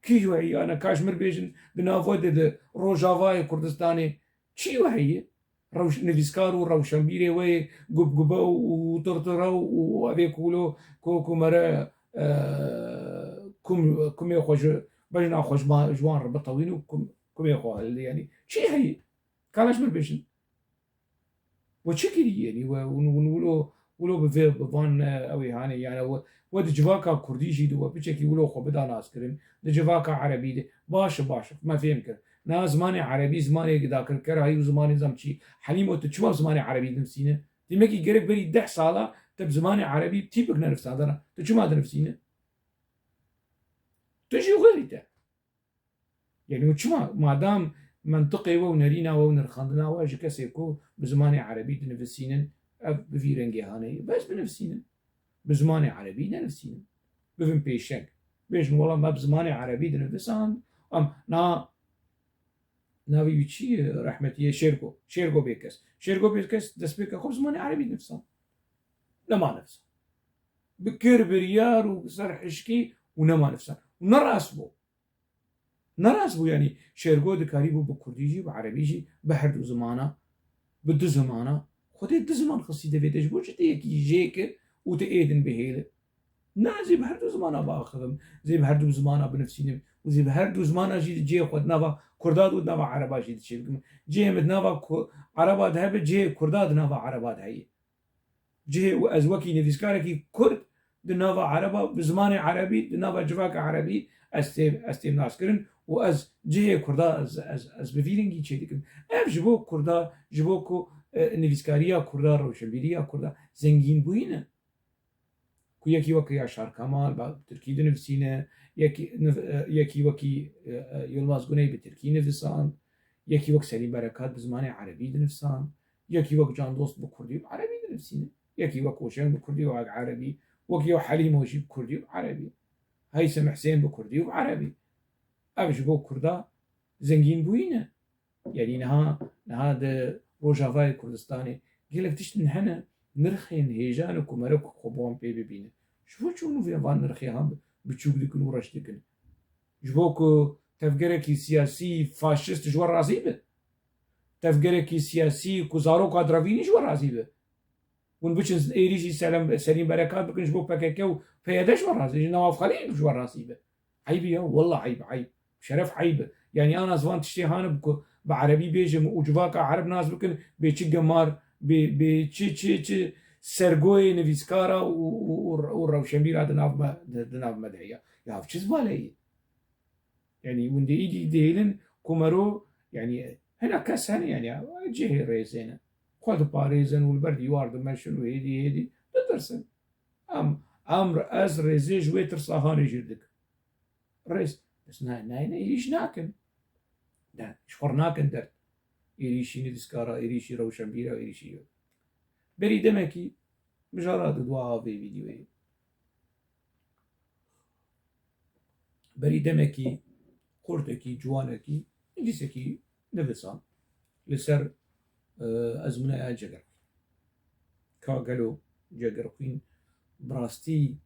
Kî we heyî? Ana ka ji mir bêjin, di nav we de, di Rojavayê Kurdistanê çi we heyî? Rewş-, nivîskar û rewşenbîrê we yê gubgube û tirtire û evê ku wilo ku, ku mere, e, kum-, kumê xwe ji, bejna xwe ji ma-, ji wan re bitewîn û kum-, kumê xwe hildê, yanî çi heyî? Ka ji mir bêjin. We çi kirî, yanî we hûn, hûn wilo, wilo bi vê, bi van, e, ew ê hanê, yani we, we di civaka kurdî jî di we piçekî wilo xwe bida naskirin, di civaka erebî de, baş e, baş e, me fêm kir. Na zimanê erebî zimanê gidakirker hayî û zimanê zam çi? Helîmo, tu çima bi zimanê erebî dinivîsîne? Demekî gerek berî deh sala te bi zimanê erebî bi tîpik nenivîsandana. Tu çima dinivîsîne? Tu jî xwerî te. Yanî û çima? Madam mentiqê we û nerîna we û nirxandina we ji kesê ku bi zimanê erebî dinivîsînin, ev bi vî rengê hanê ye. Bes binivîsînin. Bi zimanê erebî nenivîsînin. Bibin pêşeng. Bêjin wela me bi zimanê erebî dinivisand. Em na navê wî çi ye? Rehmetî ye Şêrgo. Şêrgo Bêkes. Şêrgo Bêkes destpêka xwe bi zimanê erebî dinivisand. Nema nivisand. Bi kir biryar û ser hişkî û nema nivisand. Û ne rast bû. Ne rast bû, yanî Şêrgo dikarîbû bi kurdî jî, bi erebî jî, bi her du zimana, bi du zimana. Xwedê du ziman xistî devê te, ji bo çi tu yekî jê kir û tu ê din bihêle? Na, ez ê bi her du zimana biaxivim, ez ê bi her du zimana binivîsînim û ez ê bi her du zimana jî di cihê xwe di nava kurda de û di nava ereba jî di çêbikim. Cihê min di nava ku-, ereba de hebe, cihê kurda di nava ereba de heye. Cihê û ez wekî nivîskarekî kurd di nava ereba, bi zimanê erebî, di nava civaka erebî ez têm, ez têm naskirin û ez cihê kurda ez, ez, ez bi vî rengî çêdikim. Ev ji bo kurda, ji bo ku, e, nivîskariya kurda, rewşenbîriya kurda zengîn bûyîne. Ku yekî wek Yaşar Kemal, ba, bi tirkî dinivîsîne, yekî, niv-, e, yekî wekî, e, e, Yilmaz Guney bi tirkî nivisand, yekî wek Selîm Berekat bi zimanê erebî dinivisand, yekî wek Can Dost bi kurdî û erebî dinivîsîne. Yekî wek Hoşeng bi kurdî û erebî, wekî wek Helîmo jî bi kurdî û erebî. Heysem Husên bi kurdî û erebî. Ev ji bo kurda zengîn bûyîne. Yanî niha, niha di Rojavayê Kurdistanê gelek tiştin hene, nirxên hêjan û ku merok xwe bi wan pê bibîne. Ji bo çi hûn vê van nirxê han biçûk dikin û reş dikin? Ji bo ku tevgerekî siyasî faşist ji we razî be? Tevgerekî siyasî ku zaroka direvînî ji we razî be? Hûn biçin êrîşî Selem-, Selîm Berekat bikin ji bo P K K û P Y D ji we razî, ji Newaf Xelîl ji we razî be. Eyb e ya, wallah eyb, eyb. Şeref eyb e. Yanî ana zivan tiştê hane bi ku bi erebî bêjim û civaka ereb nas bikin, bê çi gemar, bê, bê çi, çi, çi sergoyê nivîskara û, û, û, û rewşenbîra di nav me, di, di nav me de heye. Ya ev çi zibaleyê? Yanî hûn dê îdî dihêlin ku mero, yanî hina kes hene, yanî cihê rêzê ne. Xwe diparêzin û li ber dîwar dimeşin û hêdî hêdî ditirsin. Em, em, ez rêzê ji wê tirsa hanê jî dikim. Rêz, bes ne, ne, ne, êrîş nakin. Ne, ji xwe nakin derd. Êrîşî nivîskara, êrîşî rewşenbîra, êrîşî. Berî demekî mijara di dua vê vîdyoyê. Berî demekî xurtekî, ciwanekî, nivîsekî nivisan li ser, e, ezmûneya Cegerxwîn. Ka gelo Cegerxwîn bi rastî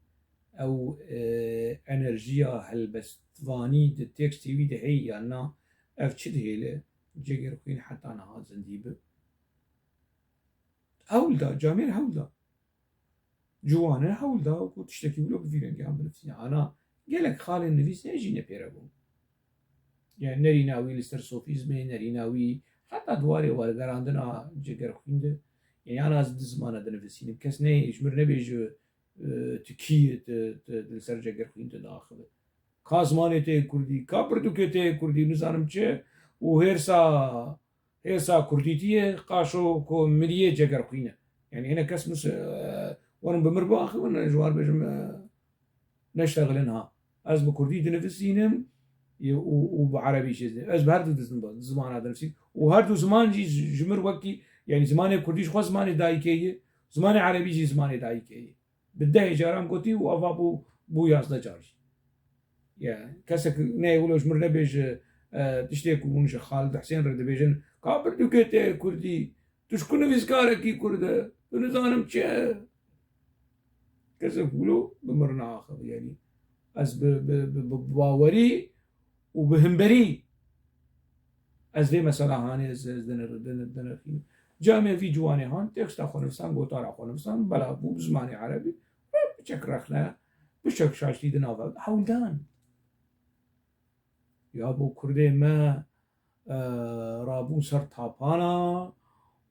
ew, e, enerjiya helbestvanî di tekstê wî de heye yan na, ev çi dihêle Cegerxwîn heta niha zindî be? Hewl da, camêr hewl da. Ciwanê hewl da ku tiştekî wilo bi vî rengî an binivîsîne. Ana gelek xalên nivîs ne jî ne pêre bûn. Yani nerîna wî li ser sofîzmê, nerîna wî heta di warê wergerandina Cegerxwîn de. Yani ana ez di zimana dinivîsînim. Kes ne, ji mir nebêje, e, tu kî yî, tu, tu, tu li ser Cegerxwîn tu diaxive. Ka zimanê te yê kurdî, ka pirtûkê te yê kurdî, nizanim çi û hêrsa, hêrsa kurdîtiyê qaşo ku miriyê Cegerxwîn e. Yani hene kes mis-, e, werin bi mir biaxivin, ji wan bêjim, e, neştexilin ha. Ez bi kurdî dinivîsînim, e, û, û bi erebî jî dinivîsînim. Ez bi her du dizim-, zimana dinivîsînim. Û her du ziman jî ji, ji mir wekî, yani zimanê kurdî ji xwe zimanê dayikê ye, zimanê erebî jî zimanê dayikê ye. Bi dehê caran gotî û ava bû, bû yazdeh car jî. Ya, kesek neyê wilo ji mir nebêje, e, tiştê ku hûn ji Xalid Husên re dibêjin, ka pirtûkê te kurdî, tu ji ku nivîskarekî kurd e, tu nizanim çi ye. Kesek wilo bi mir naaxive, yanî ez bi, bi, bi, bi bawerî û bi himberî ez vê mesela hanê ez, ez dinir-, dinir-, dinirxînim. Camê vî ciwanê han, teksta xwe nivisan, gotara xwe nivisan, belav bû bi zimanê erebî, biçek rexne, biçek şaştî di nav hewl dan. Ya bo kurdê me, e, rabûn ser tapana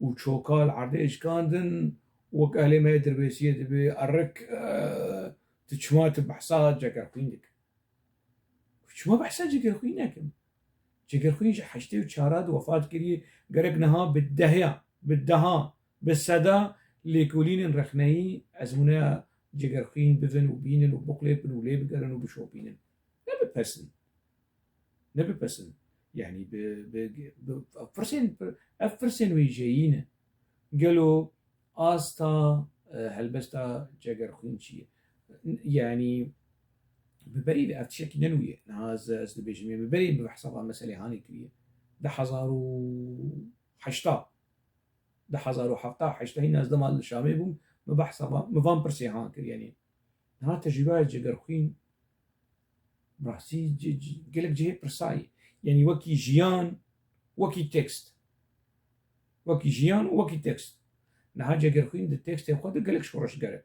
û çoka li erdê eşkandin, wek ehlê me yê Dirbêsiyê dibê, erik, e, tu çima tu behsa Cegerxwîn dikî? Çima behsa Cegerxwîn nekim? Cegerxwîn ji heştê û çar de wefat kiriye, gerek niha bi deha, bi deha, bi seda lêkolînên rexneyî ezmûneya Cegerxwîn bivin û bînin û bixlêpin û lê bigerin û bişopînin. Ne bipesin. Ne bipesin. Yanî bi, bi, bi, pirsên, ev pirsên wêjeyî ne. Gelo asta, e, helbesta Cegerxwîn çi ye? Yanî Bi berî de ev tiştekî ne nû ye. Niha ez, ez dibêjim, yê bi berî min behsa van meselê hanê kiriye. Du hezar û heyşta, du hezar û hefta heyşta hîn ez dema li Şamê bûm, min behsa van, min van pirsê han kir, yanî. Niha tecrûbeya Cegerxwîn, bi rastî, ci-, ci-, gelek cihê pirsa ye. Yanî wekî jiyan, wekî tekst. Wekî jiyan û wekî tekst. Niha Cegerxwîn di tekstê xwe de gelek şoreşger e.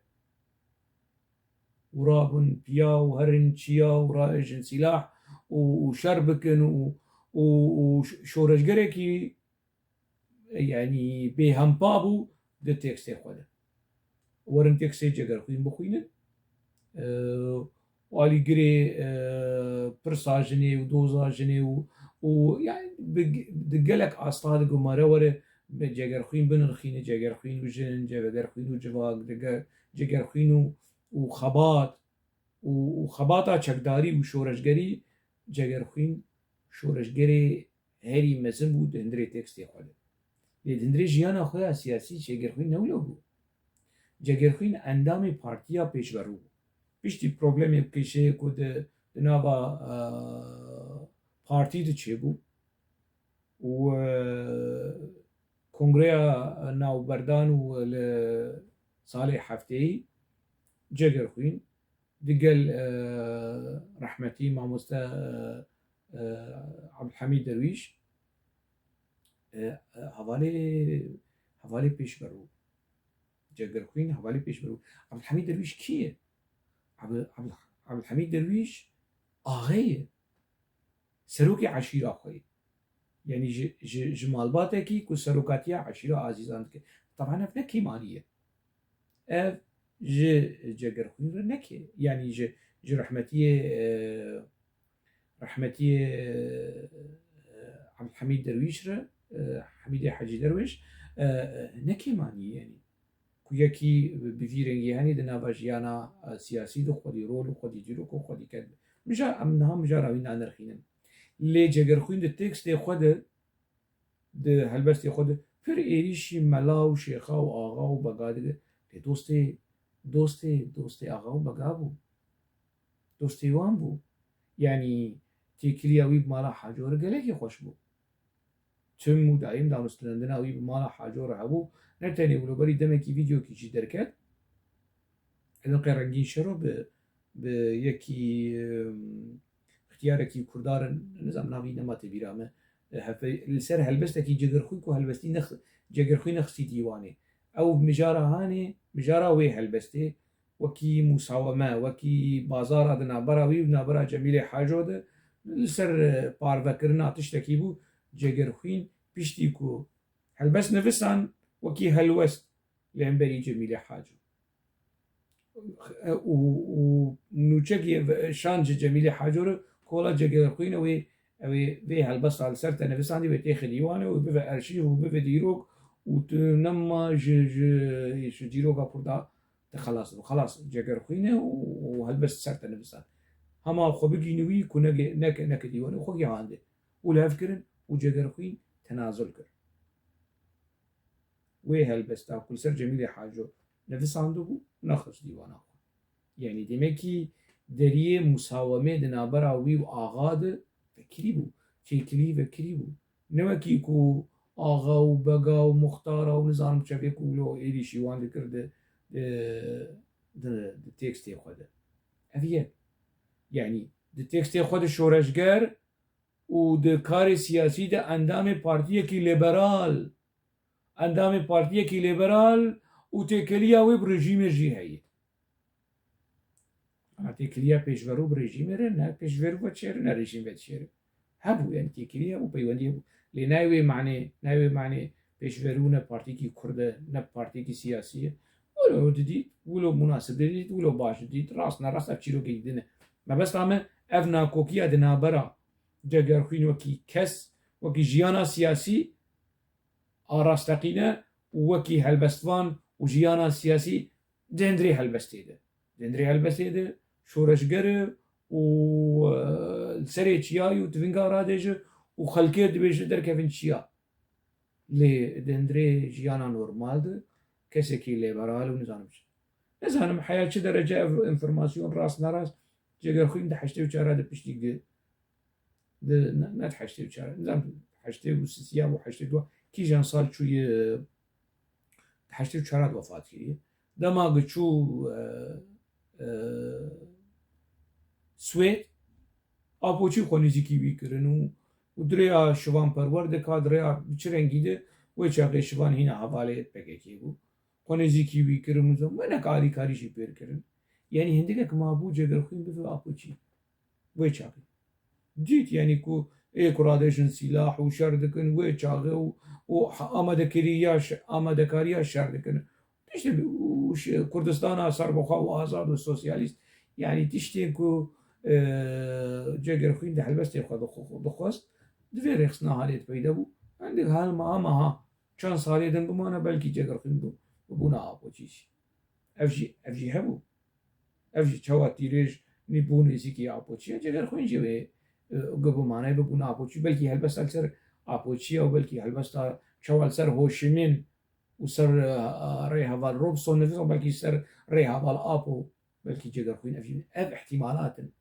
Û rabin piya û herin çiya û raêjin sîlah û, û şer bikin û, û, û ş-, şoreşgerekî, yanî bêhempa bû di tekstê xwe de. Werin tekstê Cegerxwîn bixwînin. E, û alîgirê, e, pirsa jinê û doza jinê û, û, yanî bi, di gelek asta de gumare were bi Cegerxwîn binirxîne, Cegerxwîn û jin, Cegerxwîn û civak, Ceger-, Cegerxwîn û, û xebat û, û xebata çekdarî û şoreşgerî. Cegerxwîn şoreşgerê herî mezin bû di hundirê tekstê xwe de. Lê di hundirê jiyana xwe ya siyasî Cegerxwîn ne wilo bû. Cegerxwîn endamê partiya pêşverû bû. Piştî problemê û kêşeyê ku di, di nava, e, partî de çêbû û, e, kongreya navberdan û li salê hefteyî Cegerxwîn digel, e, rehmetî mamoste, e, e, Abdulhamîd Derwîş, e, e, hevalê, hevalê pêşverû, Cegerxwîn hevalê pêşverû. Abdulhamîd Derwîş kî ye? Abdul-, Abdul-, Abdulhamîd Derwîş axê ye. Serokê eşîra xwe ye. Yanî ji, ji, ji malbatekî ku serokatiya eşîra Azîzan dike. Teban ev ne kêmanî ye. Ev ji Cegerxwîn re neke. Yanî ji, ji rehmetiyê, e, rehmetiyê, e, Abdulhamîd Derwîş re, e, Hemîdê Hecî Derwêş, e, e, ne kêmanî ye yanî. Ku yekî bi vî rengî henî di nava jiyana, e, siyasî de xwedî rol û xwedî dîrok û xwedî ked. Mija-, em niha mijara wî nanirxînin. Lê Cegerxwîn di tekstê xwe de, di helbestê xwe de pir êrîşî mela û şêxa û axa û bega dike. Lê dostê, dostê, dostê axa û bega bû. Dostê wan bû. Yanî têkiliya wî bi mala Haco re gelekî xweş bû. Tim û daîm danûstendina wî bi mala Haco re hebû. Ne tenê wilo, berî demekî vîdeokî jî derket. Elinqê Rengîn Şero bi, bi yekî, em, ixtiyarekî kurdarin, nizam navî nema tê bîra me. E, hefe-, li ser helbestekî Cegerxwîn ku helbestî nex-, Cegerxwîn nexistî dîwanê. Ew mijara hanê, mijara wê helbestê, wekî musaweme, wekî bazara di navbera wî û navbera Cemîlê Haco de li ser, e, parvekirina tiştekî bû. Cegerxwîn piştî ku helbest nivisan, wekî helwest li hemberî Cemîlê Haco. E, û, û nûçekî ve-, şan ji Cemîlê Haco re kola Cegerxwîn e wê, ew ê vê helbesta li ser te nivisandî wê têxe dîwanê û bibe erşîv û bibe dîrok û tu nema ji, ji, ji dîroka Kurda te xelas bû. Xelas, Cegerxwîn e û, û helbest ser te nivisan. Hema xwe bigînî wî ku neke, neke, neke dîwanê xwe gihande û li hev kirin û Cegerxwîn tenazul kir. Wê helbesta ku li ser Cemîlê Haco nivisandibû, nexist dîwana xwe. Yanî demekî deriyê musawemê di navbera wî û axa de vekirî bû, têkilî vekirî bû. Ne wekî ku axa û bega û muxtara û nizanim çavê ku wilo êrîşî wan dikir di, di, di, di tekstê xwe de. Ev ye. Yanî di tekstê xwe de şoreşger û di karê siyasî de endamê partiyekî lîberal, endamê partiyekî lîberal û têkiliya wê bi rejîmê jî heye. Ana têkiliya pêşverû bi rejîmê re, ne pêşverû ve çêre, ne rejîm ve çêre. Hebû, yanî têkilî hebû, peywendî hebû. Lê nayê wê manê, nayê wê manê pêşverû ne partiyekî kurd e, ne partiyekî siyasî ye. Wilo didît, wilo munasib didît, wilo baş didît, rast ne rast ev çîrokekî din e. Mebesta me ev nakokiya di navbera Cegerxwîn wekî kes, wekî jiyana siyasî a rasteqîne û wekî helbestvan û jiyana siyasî di hundirê helbestê de. Di hundirê helbestê de şoreşger e û, e, li serê çiyayê û tivinga radêje û xelkê dibêje derkevin çiya. Lê di hundirê jiyana normal de kesekî lîberal û nizanim çi. Nizanim heya çi derece ev înformasyon rast nerast, Cegerxwîn di heştê û çar de piştî gi-, di, ne, ne di heştê û çar, nizam heştê û sisiya û heştê dua, kîjan sal çûye, di heştê û çar de wefat kiriye. Dema gi çû, e, e, Swêd, Apoçî xwe nêzîkî wî kirin û, û di rêya şivan perwer dika, di rêya bi çi rengî de, wê çaxê şivan hîna hevalê P K K bû. Xwe nêzîkî wî kirin û zam-, hinek alîkarî jî pêr kirin. Yanî hindikek mabû Cegerxwîn bibe Apoçî. Wê çaxê. Dît, yanî ku ê ku radêjin sîlah û şer dikin, wê çaxê û, û amadekiriya şe-, amadekariya şer dikin. Tiştê û şi-, Kurdistana serbixwe û azad û sosyalîst, yanî tiştên ku, e, Cegerxwîn di helbestê xwe dixwe-, dixwest, di vê rêxistina halê di peyde bû. Hindik hema, hema ha çend salê din bimane, belkî Cegerxwîn bi-, bibûna Apoçî jî. Ev jî, ev jî hebû. Ev jî çawa tîrêj nî bû nêzîkî Apoçî ye. Cegerxwîn jî wê, e, ku bimane, bibûna Apoçî. Belkî helbesta li ser Apoçî ye û belkî helbesta çawa li ser Hoşimîn û ser, e, rêheval Robson nivîsan, belkî ser rêheval Apo, belkî Cegerxwîn ev jî, ev ihtimalat in.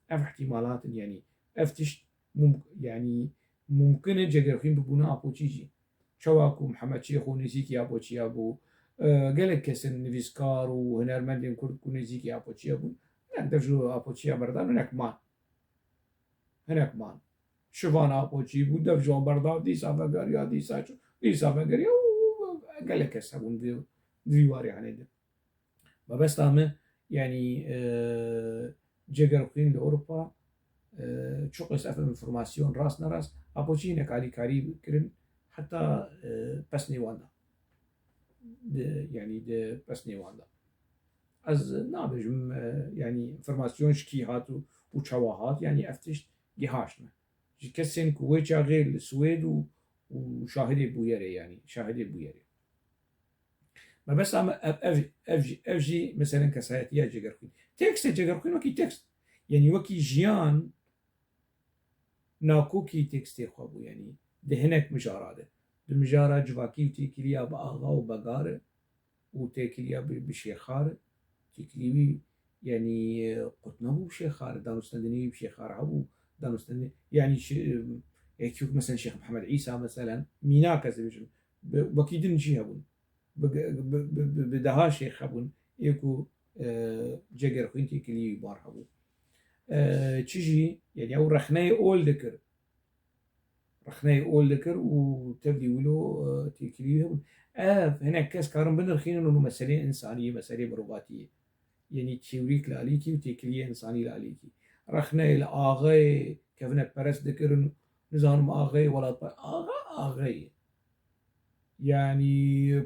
Ev ihtimalat in, yanî ev tişt mum-, yanî mumkin e Cegerxwîn bibûna Apoçî jî. Çawa ku Mihemed Şêx û nêzîkî Apoçiya bû, e, gelek kesên nivîskar û hunermendên Kurd ku nêzîkî Apoçiya bûn, hinek dev ji Apoçiya berdan, hinek man. Hinek man. Şivan Apoçî bû, dev ji wan berda, dîsa vegeriya, dîsa çû, dîsa vegeriya û gelek kes hebûn di, di vî warê hanê de. Mebesta me, yanî, e, Cegerxwîn li Ewropa, e, çiqas ev înformasyon rast nerast, Apoçî hinek alîkarî kirin, heta, e, pesnê wan de. Di, yanî di pesnê wan de. Ez nabêjim, e, yanî înformasyon ji kî hat û, û çawa hat, yanî ev tişt gihaşt me. Ji kesên ku wê çaxê li Swêd û, û şahidê bûyerê, yanî şahidê bûyerê. Mebesta me ev, ev, ev jî, ev jî meselen kesayetiya Cegerxwîn. Tekstê Cegerxwîn wekî tekst, yanî wekî jiyan nakokî tekstê xwe bû, yanî di hinek mijara de. Di mijara civakî û têkiliya bi axa û begar e û têkiliya bi, bi şêxar e. Têkilî wî, yanî, qut nebû bi şêxar e, danûstendinê wî bi şêxar hebû, danûstendinê, yanî şi-, yekî wek meselen Şêx Mihemed Îsa, meselen, mînak ez dibêjim, bi, wekî din jî hebûn. Bi, bi, bi, bi, bi deha şêx hebûn, ê ku, e, Cegerxwîn têkilî wî bar hebû. E, çi jî, yanî ew rexneyê ol dikir. Rexneyê ol dikir û tevlî wilo, e, têkilî wî hebûn. Ev, hinek kes karin binirxînin û meseleyê însaniyê, meseleyê mirovatiyê. Yanî teorîk li alîkî û têkiliyê însanî li alîkî. Rexneyê li axayê kevineperest dikirin, nizanim axayê welatperest. Axa, axayê. Yanî, e,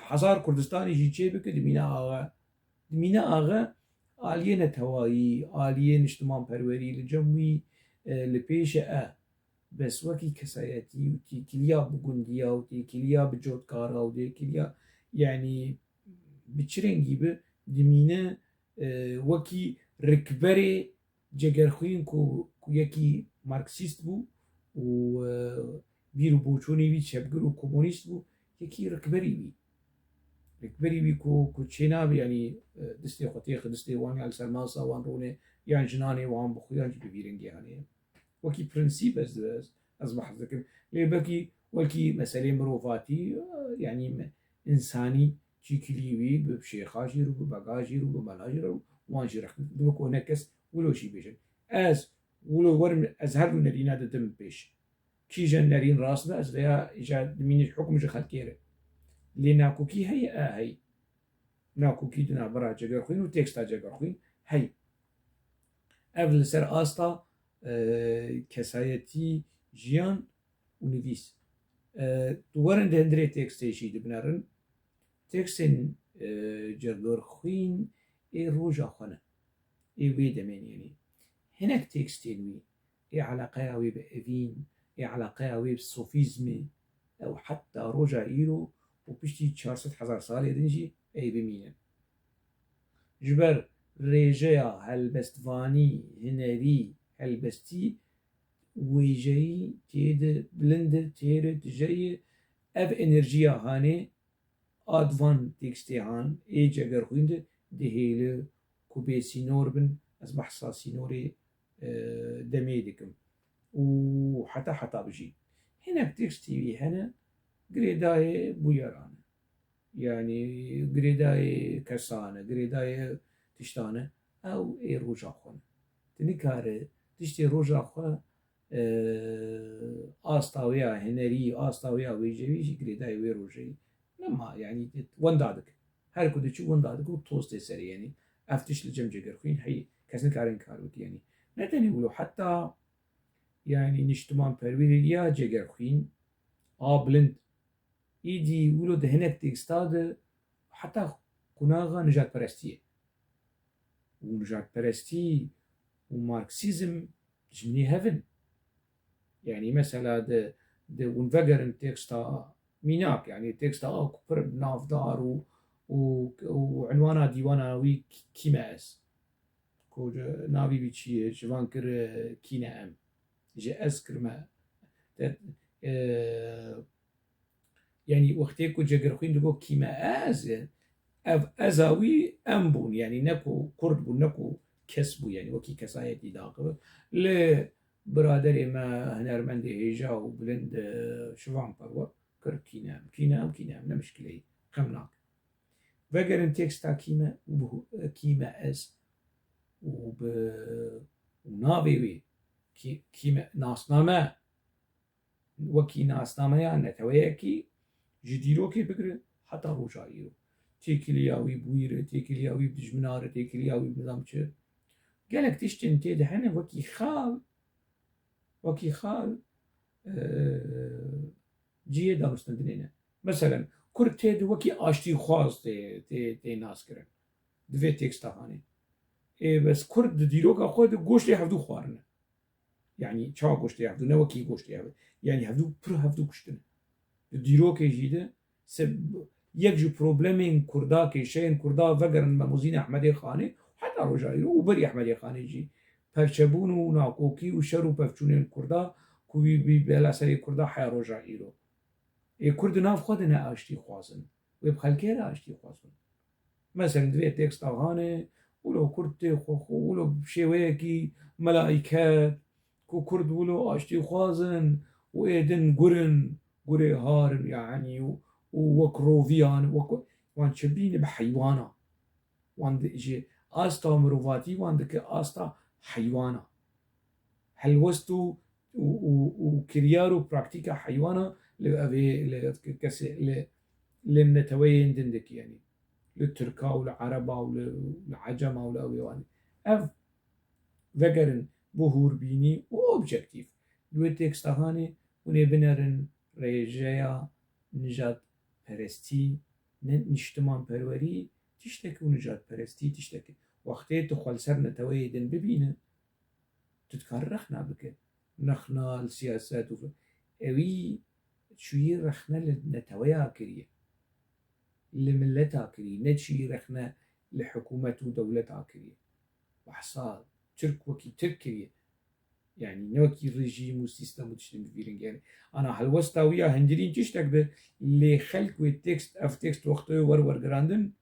hezar Kurdistanê jî çêbike, dimîne axa. Dimîne axa aliyê netewayî, aliyê niştimanperwerî li cem wî, e, li pêş e. Bes wekî kesayetî û têkiliya bi gundiya û têkiliya bi cotkara û têkiliya, yanî bi çi rengî bi, dimîne, e, wekî rikberê Cegerxwîn ku, ku yekî Marksîst bû û, e, bîr û boçûnê wî çepgir û komunîst bû, yekî rikberî wî. Rikberî wî ku, ku çênabe, yanî, e, distê xwe têxe distê wan, yan li ser masa wan rûne, yan jinanê wan bi xwe, yan jî bi vî rengê hane. Wekî prensîp ez, ez, ez behs dikim. Lê belkî wekî meselê mirovatî, e, yanî me-, însanî têkilî wî bi şêxa jî re, bi bega jî re, bi mela jî re, wan jî rexne. Dibe ku hinek kes wilo jî bêjin. Ez wilo werim, ez her du nerîna didim pêş. Kîjan nerîn rast be, ez vêya îcar dimînim hukm ji xelkê re. Lê nakokî heye, e, heye. Nakokî di navbera Cegerxwîn û teksta Cegerxwîn heye. Ev li ser asta, e, kesayetî, jiyan û nivîs. E, tu werin di hundirê tekstê jî dibinerin. Tekstên, e, Cegerxwîn ê roja xwe ne. Ê wê demên, yanî hinek tekstên wî, ê eleqeya wê bi evîn, ê eleqeya wê bi sofîzmê, ew heta roja îro û piştî çar sed hezar salê din jî ê bimînin. Ji ber rêjeya helbestvanî, hinerî, helbestî wêjeyî tê de bilind e, têr e, tije ye. Ev enerjiya hanê a di van tekstê han ê Cegerxwîn de dihêle ku bêsînor bin, Ez behsa sînorê, e, demê dikim. Û heta heta bijî. Hinek tekstî wî hene, girêdayê bûyeran e. Yanî girêdayê kesan e, girêdayê tiştan e. Ew ê roja xwe ne. Tu nikare tiştê roja xwe, e, asta wê ya hunerî, asta wê ya wêjewî jî girêdayê wê rojeyî nema, yanî wenda dike. Her ku diçû wenda dike û toz tê serê, yanî ev tişt li cem Cegerxwîn heyî, kes nikare inkar bike, yanî ne tenê wilo, heta, yanî niştimanperweriya Cegerxwîn a bilind, îdî wilo di hinek teksta de heta qunaxa nijadperestiyê. Û nijadperestî û marksîzm dijminê hev in. Yanî mesela di, di hûn vegerin teksta mînak, yanî teksta a ku pir navdar û, û, û unwana dîwana wî Kî-, Kî me ez? Ku navî wî çi ye? Ji van kir, e, Kî ne em? Ji ez kirme. Te, e, Yanî wextê ku Cegerxwîn digot Kî me ez e, ev eza wî em bûn. Yanî ne ku kurd bû, ne ku kes bû, yanî wekî kesayetî daxivir. Lê biraderê me hunermendê hêja û bilind, e, Şivan Perwer kir Kî ne em, Kî ne em, Kî ne em, ne mişkileyî, xem nake. Vegerin teksta Kî me û bi hu-, Kî me ez û bi, û navê wê Kî, Kî me nasname wekî nasnameya neteweyekî ji dîrokê bigire heta roja îro. Têkiliya wî bi wî re, têkiliya wî bi dijmina re, têkiliya wî bi nizam çi. Gelek tiştên tê de hene wekî xal, wekî xal, e, cihê danûstendinê ne. Meselen, Kurd tê de wekî aştîxwaz tê, tê, tê naskirin. Di vê teksta hanê. Ê, bes Kurd di dîroka xwe de goştê hevdû xwarine. Yanî çawa goştê hevdû, ne wekî goştê hevdû. Yanî hevdû pir hevdû kuştine. Di dîrokê jî de se-, yek ji problemên Kurda, kêşeyên Kurda vegerin Memozînê Ehmedê Xanê, heta roja îro û berî Ehmedê Xanê jî perçebûn û nakokî û şer û pevçûnên Kurda ku wî, wî bela serê Kurda heya roja îro. Ê Kurd di nav xwe de ne aştîxwaz in. Wê bi xelkê re aştîxwaz bin. Meselen, divê teksta hanê, wilo Kurd tê xwe xwe, wilo bi şêweyekî melaîket, ku Kurd wilo aştîxwaz in û ê din gur in, gurê har in, yanî, û, û wek roviyan, wek wan çi bîne bi heywana. Wan di, ji asta mirovatî wan dike asta heywana. Helwest û, û, û, û kiryar û praktîka heywana li ev ê, li kesê, li, li neteweyên din dike, yanî li Tirka û li Ereba û li, li Ecema û li ew ê wan. Ev vegerin bi hûrbînî û objektîf. Li wê teksta hanê hûn ê binerin rêjeya nijadperestî, ne niştimanperwerî tiştek û nijadperestî tiştek e. Wextê tu xwe li ser neteweyê din bibîne, tu dikarî rexna bike. Rexna li siyaset û fi-, ewî çûyî rexne li neteweya kiriye. Li mileta kiriye. Ne çûyî rexne li hikûmet û dewleta kiriye. Behsa Tirk wekî Tirk kiriye. Yanî ne wekî rejîm û sîstem û tiştên bi vî rengî. Yanî ana helwesta wî ya hundirîn tiştek be, lê xelk wê tekst, ev tekst wextê wer wergirandin,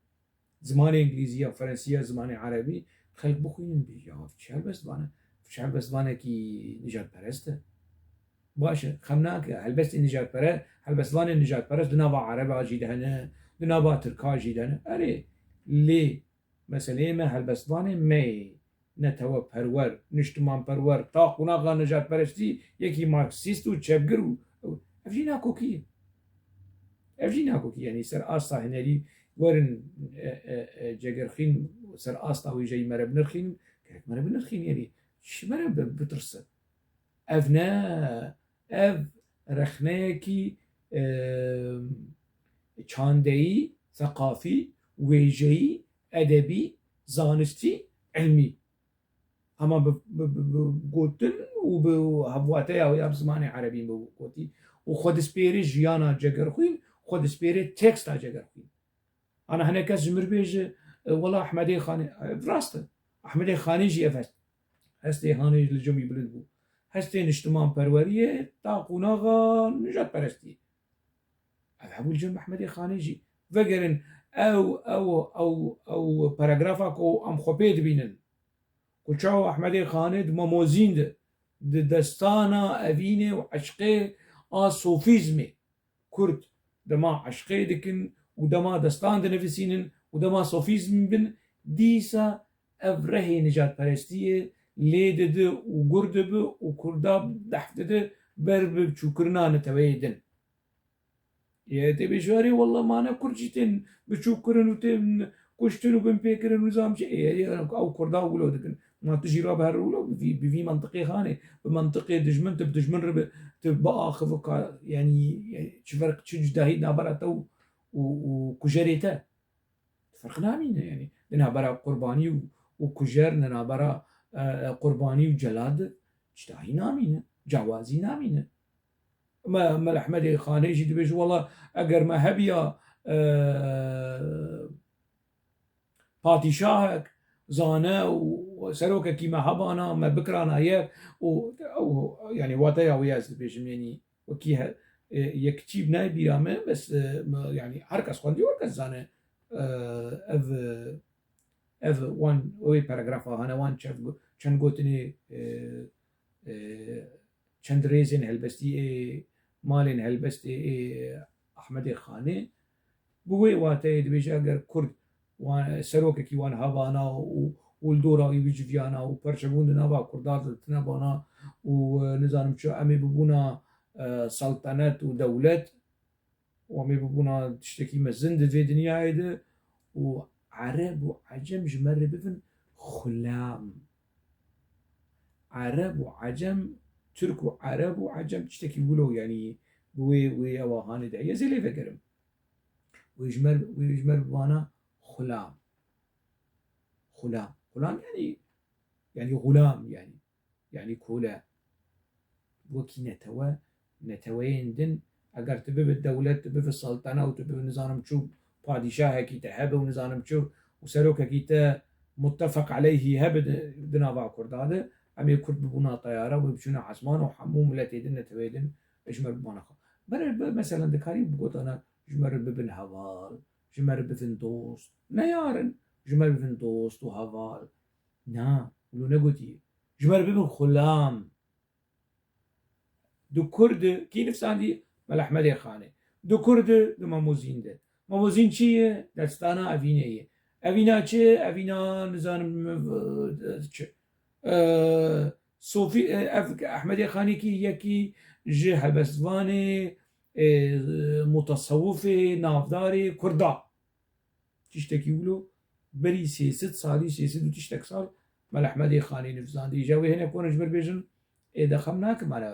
zimanê îngilîzî ya, ferensî ya, zimanê erebî, xelk bixwînin, bê ya, çi helbestvan e? Çi helbestvanekî nijadperest e? Baş e, xem nake, helbestê nijadpere-, helbestvanên nijadperest di nava ereba jî de hene, di nava tirka jî de hene. Erê, lê meseleyê me helbestvanê me yê neteweperwer, niştimanperwer, ta qonaxa nijadperestî, yekî marksîst û çepgir û ev jî nakokî ye. Ev jî nakokî, yanî ser asta hunerî werin, e, e, e, Cegerxwîn ser asta wêjeyî mere binirxînin, gerek mere binirxînin, yanî çi mere bi-, bitirsin? Ev ne, ev rexneyekî, e, çandeyî, seqafî, wêjeyî, edebî, zanistî, ilmî. Hema bi, bi, bi, bi gotin û bi hevwateya wê ya bi zimanê erebî bi gotî. Û xwe dispêrê jiyana Cegerxwîn, xwe dispêrê teksta Cegerxwîn. Ana hinek kes ji mir bêje, e, wela Ehmedê Xanê, e, rast e. Ehmedê Xanê jî ev hest, hestê hanê li cem wî bilind bû. Hestê niştimanperweriyê ta qonaxa nijadperestiyê. Ev hebû li cem Ehmedê Xanê jî. Vegerin ew, ew, ew, ew paragrafa ku em xwe pê dibînin. Ku çawa Ehmedê Xanê di Mamozîn de, di destana evînê û eşqê a sofîzmê, Kurd dema eşqê dikin û dema destan dinivîsînin û dema sofîzm bin, dîsa ev rehê nijadperestiyê lê didi û gur dibi û Kurda dehf didi ber bi çûkirina neteweyê din. Yê tê bêjarê, walla mane Kurd jî tên biçûk kirin û tên kuştin û binpêkirin û nizam çi. Ê, ê, ew Kurda wilo dikin. Ma tu jî rabe her wilo bi vî, bi vî mentiqê Xanê, bi mentiqê dijmin, tu bi dijmin re bi, tu biaxiv ka, yanî, yanî çi ferq, çi cudahî nabera te û, û, û kujerê te? Ferq namîne yanî. Di nabera qurbanî û, û kujer, di nabera, e, e, qurbanî û celad de cudahî namîne, cawazî namîne. Me, Mela Ehmedê Xanê jî dibêje, wela eger me hebiya, e, padîşahek, zane û serokekî me hebana, me bikirana yek û ew, yanî wateya wê ez dibêjim, yanî wekî he, e, yek çî nayê bîra me, bes, e, me, yanî her kes xwendiye, her kes zane, e, ev, e, ev wan, wê paragrafa hene, wan çev, çend gotinê, e, e, çend rêzên helbestî ê malên helbestê ê Ehmedê Xanê. Bi wê wateyê dibêje, eger Kurd wan, serokekî wan hebana û, û li dora wî biciviyana û perçebûn di nava Kurdan de tine bana û, e, nizanim çi, em ê bibûna, e, seltenet û dewlet, û em ê bibûna tiştekî mezin di vê dinyayê de û Ereb û Ecem ji me re bibin xulam. Ereb û Ecem, Tirk û Ereb û Ecem tiştekî wilo, yanî bi wê, wê ewa hanê de. Ez ê lê vegerim. Wê ji me, wê ji me re bibana xulam. Xulam. Xulam yanî, yanî xulam yanî. Yanî kole. Wekî netewe, neteweyên din, eger tu bibe dewlet, tu bibe saltana û tu bibe nizanim çi, padîşahekî te hebe û nizanim çi û serokekî te muttefeq eleyhî hebe di, di nava Kurda de, em ê Kurd bibûna teyara, wê biçûna esman û hemû miletê din, neteweyê din ji me re bibana xwe. Berê bi, meselen dikarî bigotana ji me re bibin heval, ji me re bibin dost. Ne yarin, ji me re bibin dost û heval. Na, wilo negotiye. Ji me re bibin xulam. Di Kurd de, kî nivsandî? Mela Ehmedê Xanê. Di Kurd de, di Mamozîn de. Mamozîn çi ye? Destana evînê ye. Evîna çi? Evîna nizanim, e, çi. E, Sofî, e, ev Ehmedê Xanê kî yekî ji helbestvanê, e, mutasewifê navdarê Kurda. Tiştekî wilo berî sê sed salî, sê sed û tiştek sal Mela Ehmedê Xanê nivsandî. Îja wê hinek wan ji mir bêjin, ê de xem nakim, mane,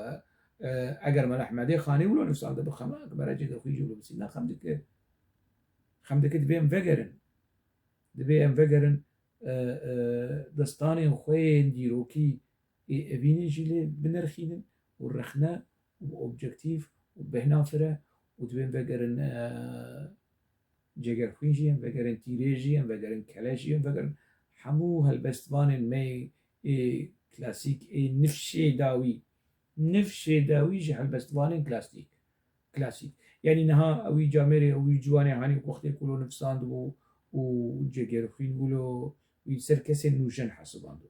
e, eger Mela Ehmedê Xanê wilo nivsandibû, xem nakim, mene Cegerxwîn jî wilo bisî, ne xem dike. Xem dike, divê em vegerin. Divê em vegerin, e, e, destanên xwe yên dîrokî ê evînê jî lê binirxînin û rexne û objektîf û bêhna fire û divê em vegerin, e, Cegerxwîn jî, em vegerin Tîrê jî, em vegerin Keleş jî, em vegerin hemû helbestvanên me ê klasîk, ê nifşê dawî. Nifşê dawî ji helbestvanên klasîk. Klasîk. Yanî niha ewî camêrê, ewî ciwanê hanî wextê ku lo nivsandibû û Cegerxwîn wilo wî ser kesên nûjen hesibandibû.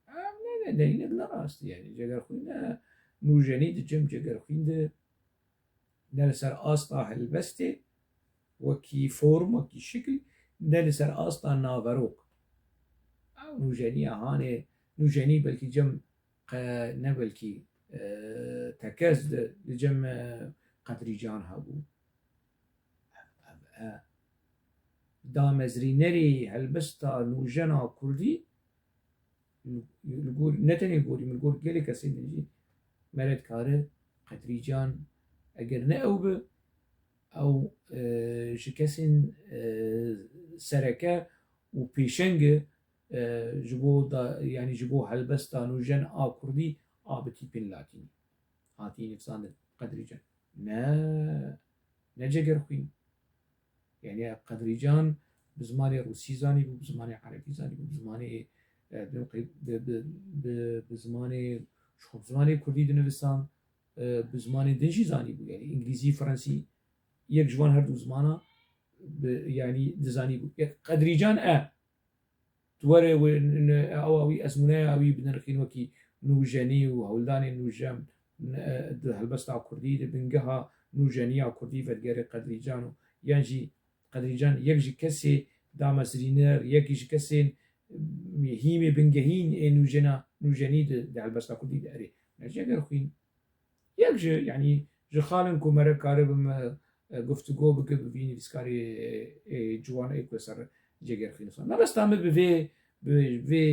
Em ne, ne, ne, ne, ne rast e, yanî Cegerxwîn ne nûjenî di cem Cegerxwîn de ne li ser asta helbestê, wekî form, wekî şikl, ne li ser asta naverok. Ew nûjeniya hanê, nûjenî belkî cem qe-, ne belkî, e, tekez di, di cem, e, Qedrîcan hebû. Ev, ev, e, damezrînerê helbesta nûjena kurdî, li, li gor, ne tenê gorî min, li gor gelê kesên din jî me re dikare Qedrîcan, eger ne ew bi, ew, e, ji kesên, e, sereke û pêşeng e, e, ji bo da, yanî ji bo helbesta nûjen a kurdî a bi tîpên latînî hatî nivsandin Qedrîcan. Ne, ne Cegerxwîn. Yanî Qedrîcan bi zimanê rûsî zanîbû, bi zimanê erebî zanîbû, bi zimanê, e, bi, bi, bi, bi, bi zimanê, ji xwe bi zimanê kurdî dinivisan, e, bi zimanê din jî zanîbû. Yanî îngilîzî, fransî, yek ji van her du zimana bi, yanî dizanîbû. E, Qedrîcan e. tu were wê n-, n-, ewa wî ezmûneya wî binirxîn wekî nûjenî û hewldanên nûjen, n-, e, di helbesta kurdî, di bingeha nûjeniya kurdî vedigere Qedrîcan û yan jî Qedrîcan yek ji kesê damezrîner, yekî ji kesên hîmê bingehîn ê nûjena, nûjenî di, di helbesta kurdî de erê. Ne Cegerxwîn. Yek ji, yanî ji xalên ku mere karibe me, e, guftûgo bike bi vî nivîskarê, e, ciwan ê ku ser Cegerxwîn xwe. Mebesta min bi vê, bi vê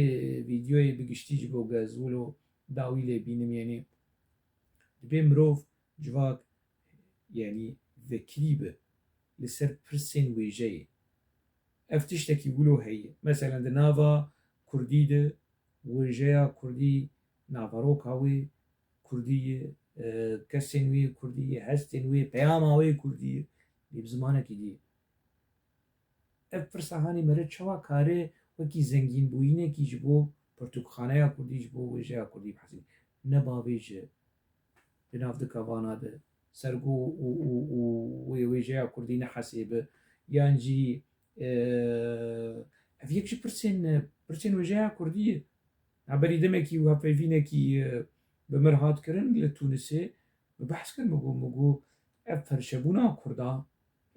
vîdeoyê bi giştî ji bo gez wilo dawî lê bînim, yanî dibê mirov civak, yanî vekirî be li ser pirsên wêjeyê. Ev tiştekî wilo heye. Meselen di nava kurdî de wêjeya kurdî, naveroka wê kurdî ye, e, kesên wê kurdî ye, hestên wê, peyama wê kurdî ye, lê bi zimanekî dî ye. Ev pirsa hanê mere çawa kare wekî zengînbûyînekî ji bo pirtûkxaneya kurdî, ji bo wêjeya kurdî bihesîne? Ne bavê ji di nav dikevana de sergo û, û, û wê wêjeya kurdî nehesêbe, yan jî, e, ev yek ji pirsên, pirsên wêjeya kurdî ye. Berî demekî û hevpeyvînekî, e, bi mir hat kirin li Tûnisê, min behs kir, min got, min got, ev perçebûna kurda,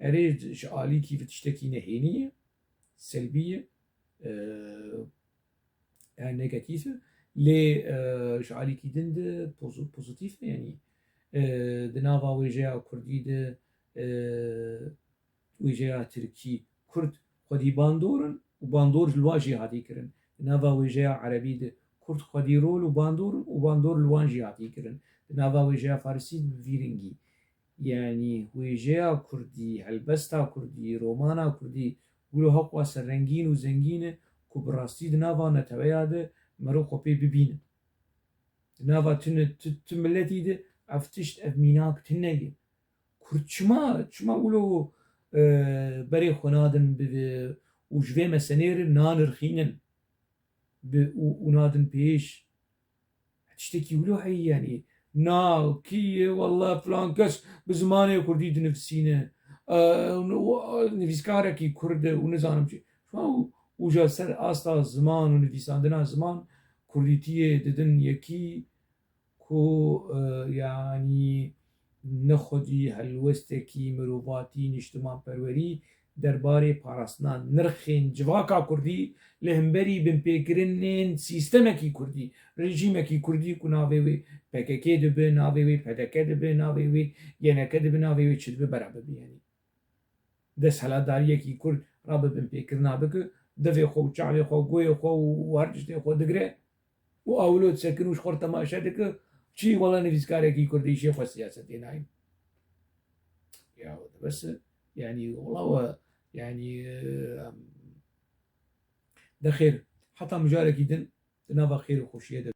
erê ji alîkî vê tiştekî nehênî ye, selbî ye, e, yani negatîf e, lê, e, ji alîkî din de pozi-, pozîtîf e, yanî, e, di nava wêjeya kurdî de, e, wêjeya tirkî kurd xwedî bandor in û bandor ji li wan jî hatî kirin. Di nava wêjeya erebî de kurd xwedî rol û bandor in û bandor li wan jî hatî kirin. Di nava wêjeya farisî de bi vî rengî. Yanî wêjeya kurdî, helbesta kurdî, romana kurdî wilo heqwa serrengîn û zengîn e ku bi rastî di nava neteweya de meriv xwe pê bibînin. Di nava tu ne-, tu, tu miletî de ev tişt, ev mînak tune ye. Kurd çima, çima wilo, e, berê xwe nadin bi, û ji vê meselê re nanirxînin bi, û, û nadin pêş? Tiştekî wilo heye, yanî na kî ye, walla filan kes bi zimanê kurdî dinivîsîne, e, û, û, nivîskarekî kurd e û nizanim çi. Şima û, û ji ser asta ziman û nivîsandina ziman kurdîtiyê didin yekî ku, e, yanî ne xwedî helwestekî mirovatî, niştimanperwerî derbarê parastina nirxên civaka kurdî li hemberî binpêkirinên sîstemekî kurdî, rejîmekî kurdî ku navê wê P K K dibe, navê wê P D K dibe, navê wê Y N K dibe, navê wê çi dibe bera bibe, yanî desthilatdariyekî kurd rabe binpêkirina bike, devê xwe û çavê xwe, goyê xwe û her tiştê xwe digre û awilo disekin û ji xwe re temaşe dike, çi wela nivîskarekî kurd îşê xwe siyasetê nayê. Ya, bes e, yanî, wela we, yanî, em, de xêr, heta mijarekî din, di nava xêr û xweşiyê de.